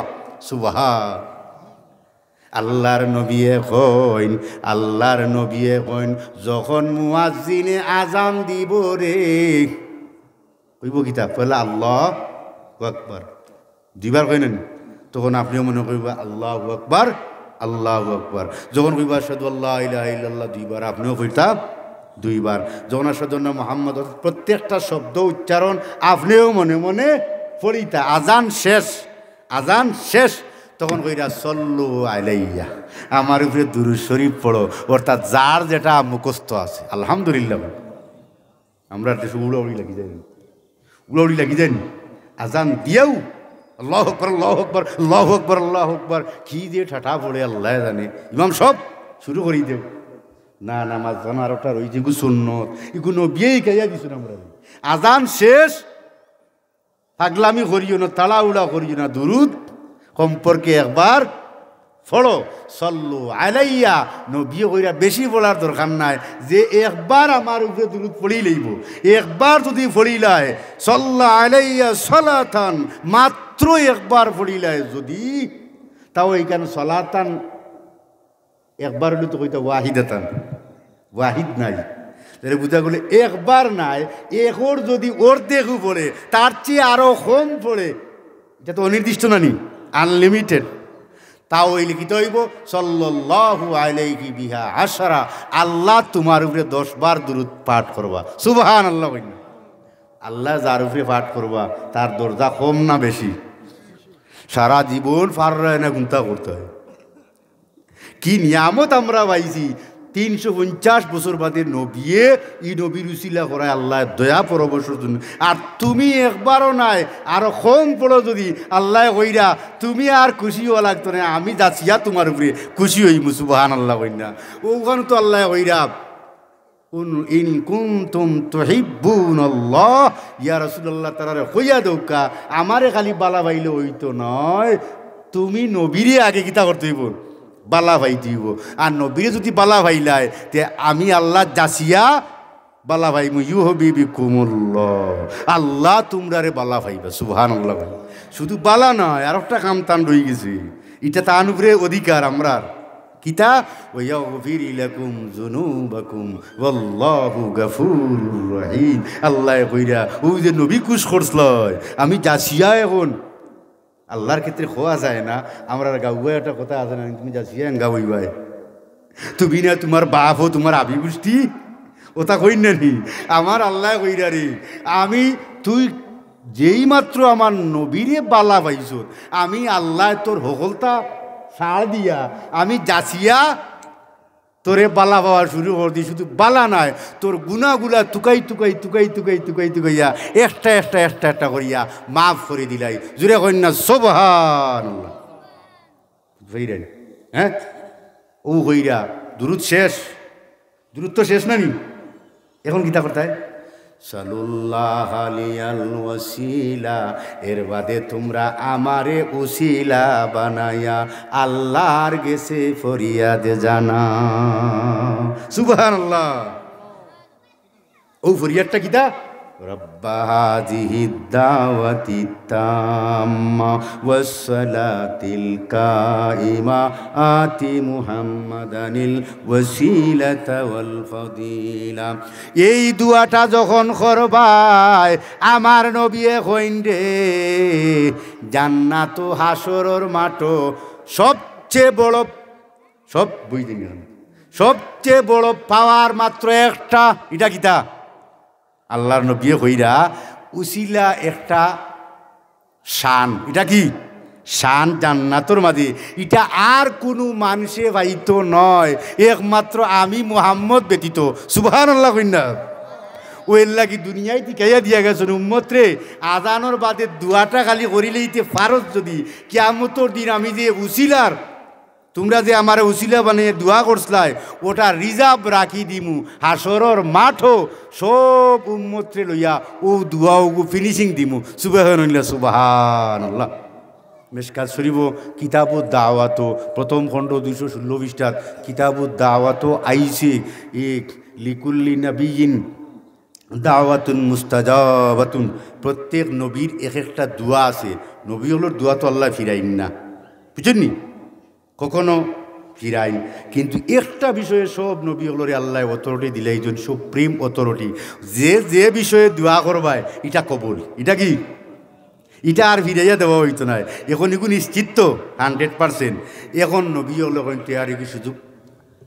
سبحان। আল্লাহর নবিয়ে কইন, আল্লাহর নবিয়ে কইন, যখন মুয়াজ্জিনে আজান দিবো রে, কইবো কিতা? পয়লা আল্লাহু আকবার, দুইবার কইন নি? তখন আপনেও মনে কইবা আল্লাহু আকবার, আল্লাহু আকবার। যখন কইবা আশহাদু আল্লা ইলাহা ইল্লাল্লাহ দুইবার, আপনেও কইতা দুইবার। যখন আশহাদু আন্না মুহাম্মাদ, অর্থাৎ প্রত্যেকটা শব্দ উচ্চারণ আপনেও মনে মনে পড়িতা। আজান শেষ, আজান শেষ, তখন কইরা সল্লু আলাইয়া, আমার উপরে দুরূদ শরীফ পড়ো। অর্থাৎ যার যেটা মুখস্থ আছে, আলহামদুলিল্লাহ। আমরার দেশো উড়াউড়ি লাগি যায় নি, উড়াউড়ি লাগি যায় নি। আজান দিয়াউ আল্লাহু আকবার, আল্লাহু আকবার, আল্লাহু আকবার, আল্লাহু আকবার, কি যে ঠাটা পড়ে আল্লায় জানে। ইমাম সাব, শুরু করি দেও। না, নামাজ জানার ওটা রইছে, ইগু সুন্নত, ইগু নবিয়ে হিকাইয়া দিছইন আমরারে। আজান শেষ, পাগলামি করিও না, তাড়াহুড়া করিও না, দুরূদ সম্পর্কে একবার পড়ো, সল্লু আলাইয়া, নবিয়ে কইরা বেশি পড়ার দরকার নাই, যে একবার আমার উপরে দুরূদ পড়িলাইবো, একবার যুদি পড়িলায়, সল্লা আলাইয়া সলাতান, মাত্র একবার পড়িলায় যুদি, তাও ইখান সলাতান একবার অইলে তো কইতা ওয়াহিদাতান, ওয়াহিদ নাই। তাইলে বুঝা গেল একবার নায়, একর যুদি অর্ধেকও পড়ে, তার চেয়ে আরো কম পড়ে, ইটা তো অনির্দিষ্ট না নি, আনলিমিটেড। তাও অইলে কিতা অইবো? সল্লাল্লাহু আলাইহি বিহা আশারা, আল্লায় তুমার উপরে দশ বার দুরূদ পাঠ করবা। সুবহানাল্লাহ কইন না। আল্লায় যার উপরে পাঠ করবা, তার দরজা কম না বেশি? সারা জীবন পাররায় না গুনতা করতে হয়। কি নিয়ামত আমরা পাইছি, তিনশো পঞ্চাশ বছর বাদে নবিয়ে, ই নবীর উসিলা করায় আল্লায় দয়া পরবশ অইছইন। আর তুমি একবারও নায়, আরো কম পড়ো যুদি, আল্লায় কইরা, তুমি আর খুশি অওয়া লাগতো নায়, আমি যাচিয়া তুমার উপরে খুশি অইমু, সুবহানাল্লাহ কইন না। অউখানো তো আল্লায় কইরা, কুন ইন কুনতুম তুহিব্বুনাল্লাহ, ইয়া রাসূলুল্লাহ, তারারে কইয়া দেউক্কা, আমারে খালি বালা পাইলে অইতো নায়, তুমি নবীরে আগে কিতা করতে অইবো? বালা পাইতে অইবো। আর নবীরে যুদি বালা পাইলায়, তে আমি আল্লায় যাচিয়া বালা পাইমু, ইউহবিবকুমুল্লাহ, আল্লায় তুমরারে বালা পাইবা। সুবহানাল্লাহ। শুধু বালা নায়, আরোকটা কাম তান রইগেছে, ইটা তান উপরে অধিকার আমরার। কিতা? ওয়াগফির লাকুম যুনুবাকুম ওয়াল্লাহু গাফুরুর রহিম। আল্লায় কইরা, অউ যে নবী খুশ করছলায়, আমি যাচিয়া এখন। আল্লার ক্ষেত্রে কওয়া যায় না, আমরার গাউবায় একটা কথা আছে না, তুমি যাচিয়া এঙ্গা অইবায়। তুমি না, তুমার বাফও, তুমার আবি গুষ্টি, অতা কইন না নি? আমার আল্লায় কইরা রে, আমি, তুই যেই মাত্র আমার নবীরে বালা পাইছস, আমি আল্লায় তোর হকলতা ছাড় দিয়া, আমি যাচিয়া তোরে বালা পাওয়া শুরু করি দি। শুধু বালা নায়, তোর গুনাগুলা তুকাই তুকাই, তুকাই তুকাই, তুকাই তুকাইয়া, একটা একটা, একটা একটা করিয়া মাফ করি দিলাই। জুরে কইন না, সুবহানাল্লাহ। ফিরাইন। হ্যাঁ? ও কইরা, দুরুদ শেষ। দুরুদ তো শেষ না নি? এখন কিতা করতায়? "সালুল্লাহ লিয়াল ওয়াসিলা", এর বাদে তুমরা আমারে উসিলা বানাইয়া আল্লাহর গেছে ফরিয়াদ জানা। সুবহানাল্লাহ। ও ফরিয়াদটা কিতা? "রব্বা হাযিহিদ দাওয়াতিত তাম্মা ওয়াস সালাতিল কাইমা আতি মুহাম্মাদানিল ওয়াসিলাতা ওয়াল ফাদিলা।" এই দোয়াটা যখন করবায়, আমার নবীয়ে কইন রে, জান্নাত ও হাশরর মাঠো সবচেয়ে বড়, সব বুঝ দিন, সবচেয়ে বড় পাওয়ার মাত্র একটা, ইটা কিতা? আল্লাহর নবীয়ে কইরা, উসিলা একটা শান। ইটা কি? শান জান্নাতর মাঝে। ইটা আর কুনু মানষে পাইতো নায়, একমাত্র আমি মুহাম্মদ ব্যতীত। সুবহানাল্লাহ কইন না? ও এর লাগি দুনিয়ায় টিকাইয়া দিয়া গেছইন উম্মতরে, আজানর বাদে দোয়াটা খালি করিলেইতে ফারজ যদি, কিয়ামতর দিন আমি যে উসিলার তুমরা যে আমারে উসিলা বানাইয়া দোয়া করছলায়, ওটা রিজার্ভ রাখি দিমু। হাশরর মাঠো সব উম্মতরে লইয়া ও দোয়া ওগু ফিনিশিং দিমু। সুবহানাল্লাহ, সুবহানাল্লাহ। মিশকাত শরীফো কিতাবুদ দাওয়াতো প্রথম খণ্ড দুইশো ষোলো পৃষ্ঠাত কিতাবুদ দাওয়াতো আইছে, এক লিকুল্লি নাবিয়্যিন দাওয়াতুন মুস্তাজাবাতুন। প্রত্যেক নবীর এক একটা দোয়া আছে। নবী অকলর দোয়া তো আল্লায় ফিরাইন না, বুঝছইন নি? কখনো ফিরাইন। কিন্তু একটা বিষয়ে সব নবী অকলরে আল্লায় অথরিটি দিলাইছইন, সুপ্রিম অথরিটি। যে যে বিষয়ে দোয়া করবায়, ইটা কবুল। ইটা কি? ইটা আর ফিরাইয়া দেওয়া অইতো নায়। এখন ইগু নিশ্চিত তো, হান্ড্রেড পার্সেন্ট। এখন নবী অকলে কইন, "তে আর ইগু সুযোগ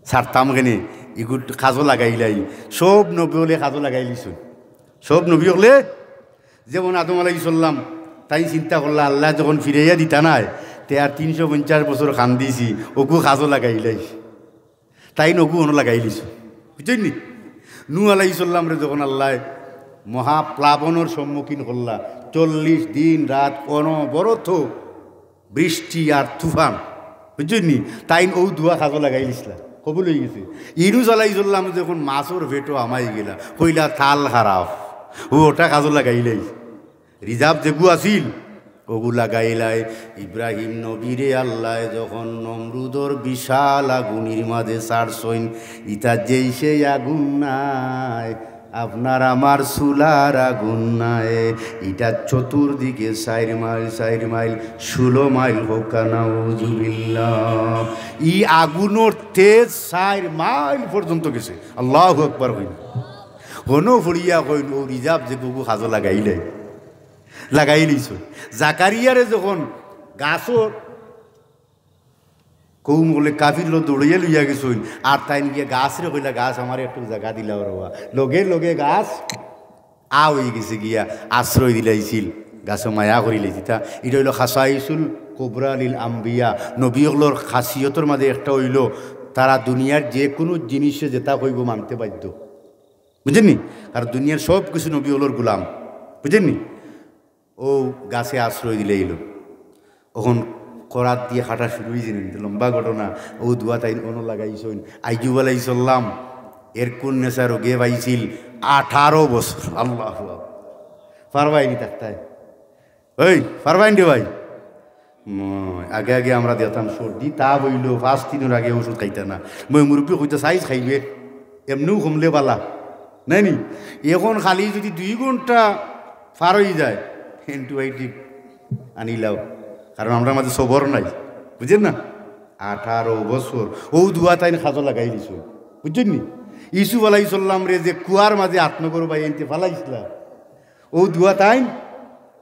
ছাড়তাম কেনে? ইগু কাজো লাগাইলাই।" সব নবী অকলে কাজো লাগাইলিছইন। সব নবী অকলে যেমন আদম আলাইহিস সালাম, তাইন চিন্তা করলা, আল্লায় যখন ফিরাইয়া দিতা নায়, তে আর তিনশো পঞ্চাশ বছর কান্দিছি, ওগু কাজো লাগাইলাই। তাইন ওগু অনো লাগাইলিছইন, বুঝছইন নি? নূহ আলাইহিস সালামরে যখন আল্লায় মহাপ্লাবনর সম্মুখীন করলা, চল্লিশ দিন রাত অনবরত বৃষ্টি আর তুফান, বুঝছইন নি? তাইন অউ দোয়া কাজো লাগাইলিছলা, কবুল অইগেছে। ইউনুস আলাইহিস সালাম যখন মাছর পেটো হামাই গেলা, কইলা, "তাল খারাপ", অউ ওটা কাজো লাগাইলাই। রিজার্ভ যেগু আছিল, ওগু লাগাইলাই। ইব্রাহিম নবীরে আল্লায় যখন নমরুদর বিশাল আগুনির মাঝে ছাড়ছইন, ইটা যেই সেই আগুন নায়, আপনার আমার চুলার আগুন নায়, ইটা চতুর্দিকে চাইর মাইল, চাইর মাইল, ষোলো মাইল হউক্কা, নাউজুবিল্লাহ। ই আগুনর তেজ চাইর মাইল পর্যন্ত গেছে। আল্লাহু আকবার কইন। হনো ফড়িয়া কইন, অউ রিজার্ভ যেগু কাজো লাগাইলাই, লাগাইলিছইন। জাকারিয়ারে যখন গাছর কওম অকলে কাফির অকল দৌড়াইয়া লইয়া গেছইন, আর তাইন গিয়া গাছরে কইলা, "গাছ, আমারে একটু জাগা দিলাও রে বা।" লগে লগে গাছ আ অইগেছে গিয়া, আশ্রয় দিলাইছিল, গাছে মায়া করিলাইছে। ইটা, ইটা অইলো খাসাইসুল কুবরা লিল আম্বিয়া। নবী অকলর খাসিয়তর মাঝে একটা অইলো, তারা দুনিয়ার যেকুনু জিনিসে যেটা কইবো মানতে বাধ্য, বুঝছইন নি? কারণ দুনিয়ার সব কিছু নবী অকলর গুলাম, বুঝছইন নি? অউ গাছে আশ্রয় দিলাইলো। অখন করাত দিয়া কাটা শুরু অইছে নি, লম্বা ঘটনা। অউ দোয়া তাইন অনো লাগাইছইন। আইয়ুব আলাইহিস সালাম, এরকুন নেশা রোগে পাইছিল আঠারো বছর। আল্লাহু আকবার। পারবায়নি থাকতায়? ওই, পারবায়নি রে ভাই? মই, আগে আগে আমরা দেখতাম সর্দি, তাপ অইলো, পাঁচ দিনর আগে ওষুধ খাইতা না। মই মুরব্বি কইতা, "সাইজ খাইবে, এমনেউ কমলে বালা।" নায় নি? অখন খালি যদি দুই ঘন্টা পার অইযায়, antibiotic আনিলাও, কারণ আমরার মাঝে সবর নাই, বুঝছইন না? আঠারো বছর অউ দোয়া তাইন কাজো লাগাইলিছইন, বুঝছইন নি? ইউসুফ আলাইহিস সালামরে যে কুয়ার মাঝে আত নগর বাইয়াইন্তে ফালাইছলা, অউ দোয়া তাইন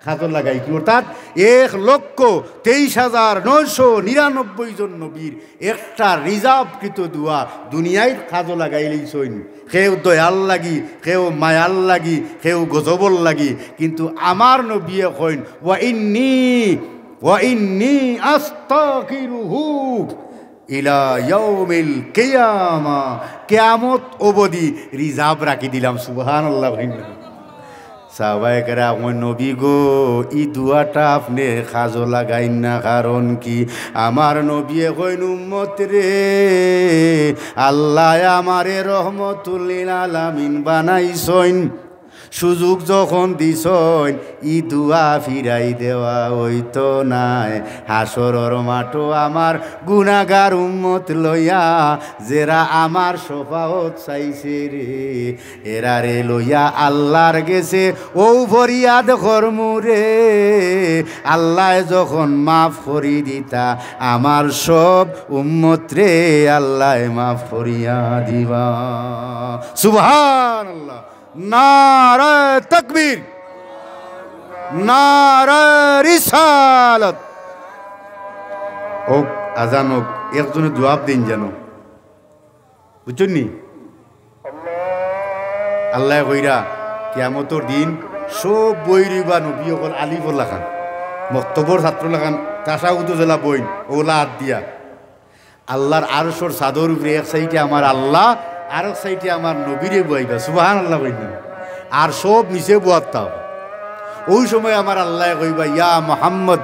কাজো লাগাইছইন। অর্থাৎ এক লক্ষ তেইশ হাজার নয়শো নিরানব্বই জন নবীর একটা রিজার্ভকৃত দোয়া দুনিয়াইর কাজো লাগাইলিছইন। কেউ দয়ার লাগি, কেউ মায়ার লাগি, কেউ গজবর লাগি, কিন্তু আমার নবীয়ে কইন, "ওয়া ইন্নী, ওয়া ইন্নী আস্তাগফিরুহু ইলা ইয়াউমিল কিয়ামা", কিয়ামত অবধি রিজার্ভ রাখি দিলাম। সুবহানাল্লাহ। সাহাবায়ে কেরাম কইন, "নবী গো, ই দোয়াটা আপনে কাজো লাগাইন না, কারণ কি?" আমার নবীয়ে কইন, "উম্মত রে, আল্লায় আমারে রহমতুল লিল আলামিন বানাইছইন, সুযোগ যখন দিছইন, ই দোয়া ফিরাই দেওয়া অইতো নায়। হাশরর মাঠো আমার গুনাগার উম্মত লইয়া, যেরা আমার শফাওত চাইছে রে, এরারে লইয়া আল্লার গেছে অউ ফরিয়াদ করমু রে, আল্লায় যখন মাফ করি দিতা, আমার সব উম্মতরে আল্লায় মাফ করিয়া দিবা।" সুবহানাল্লাহ। নারায়ে তাকবীর, নারায়ে রিসালাত। অউক, আজান অউক, একজনে জুয়াব দেইন যেন। বুঝছইন নি? আল্লায় কইরা, কিয়ামতর দিন সব বই রইবা নবী অকল আলিফর লাখান, মক্তবর ছাত্র লাখান, তাসাউদো যেলা বইন, অউলা আত দিয়া। আল্লার আরশর ছাদর উপরে এক সাইডে আমার আল্লা, আরক সাইডে আমার নবীরে বওয়াইবা। সুবহানাল্লাহ কইন না? আর সব নিচে বওয়াত্তা। অউ সময় আমার আল্লায় কইবা, "ইয়া মুহাম্মদ,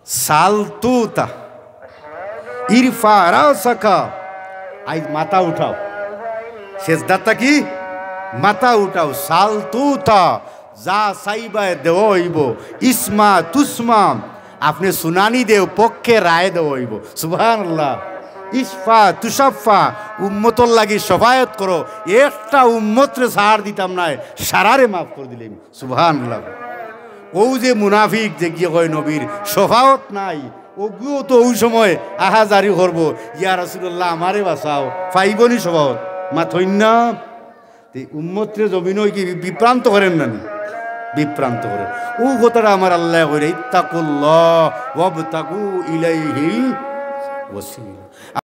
সাল তুতা, ইরফা রাসাকা, আইজ মাথা উঠাও, সেজদা থাকি মাথা উঠাও, সাল তুতা, যা চাইবায় দেওয়া অইবো, ইসমা তুসমা, আপনে শুনানি দেও, পক্ষে রায় দেওয়া অইবো।" সুবহানাল্লাহ। ইশফা তুশাফা, উম্মতর লাগি শফায়াত করো, একটা উম্মতরে ছাড় দিতাম নায়, সারারে মাফ করি দিলাইমু। সুবহানাল্লাহ। অউ যে মুনাফিক যে গিয়া কয় নবীর শফাওত নাই, অগুও তো অউ সময় আহাজারি করবো, "ইয়া রাসুলুল্লাহ, আমারে বাঁচাও, পাইবো নি শফাওত?" মাতইন না? তে উম্মতরে জমিনো কি বি-, বিভ্রান্ত করের না নি? বিভ্রান্ত করের। অউ কথাটা আমার আল্লায় কইরা, "ইত্তাকুল্লাহ ওয়াবতাগু ইলাইহিল ওয়াসিলা।"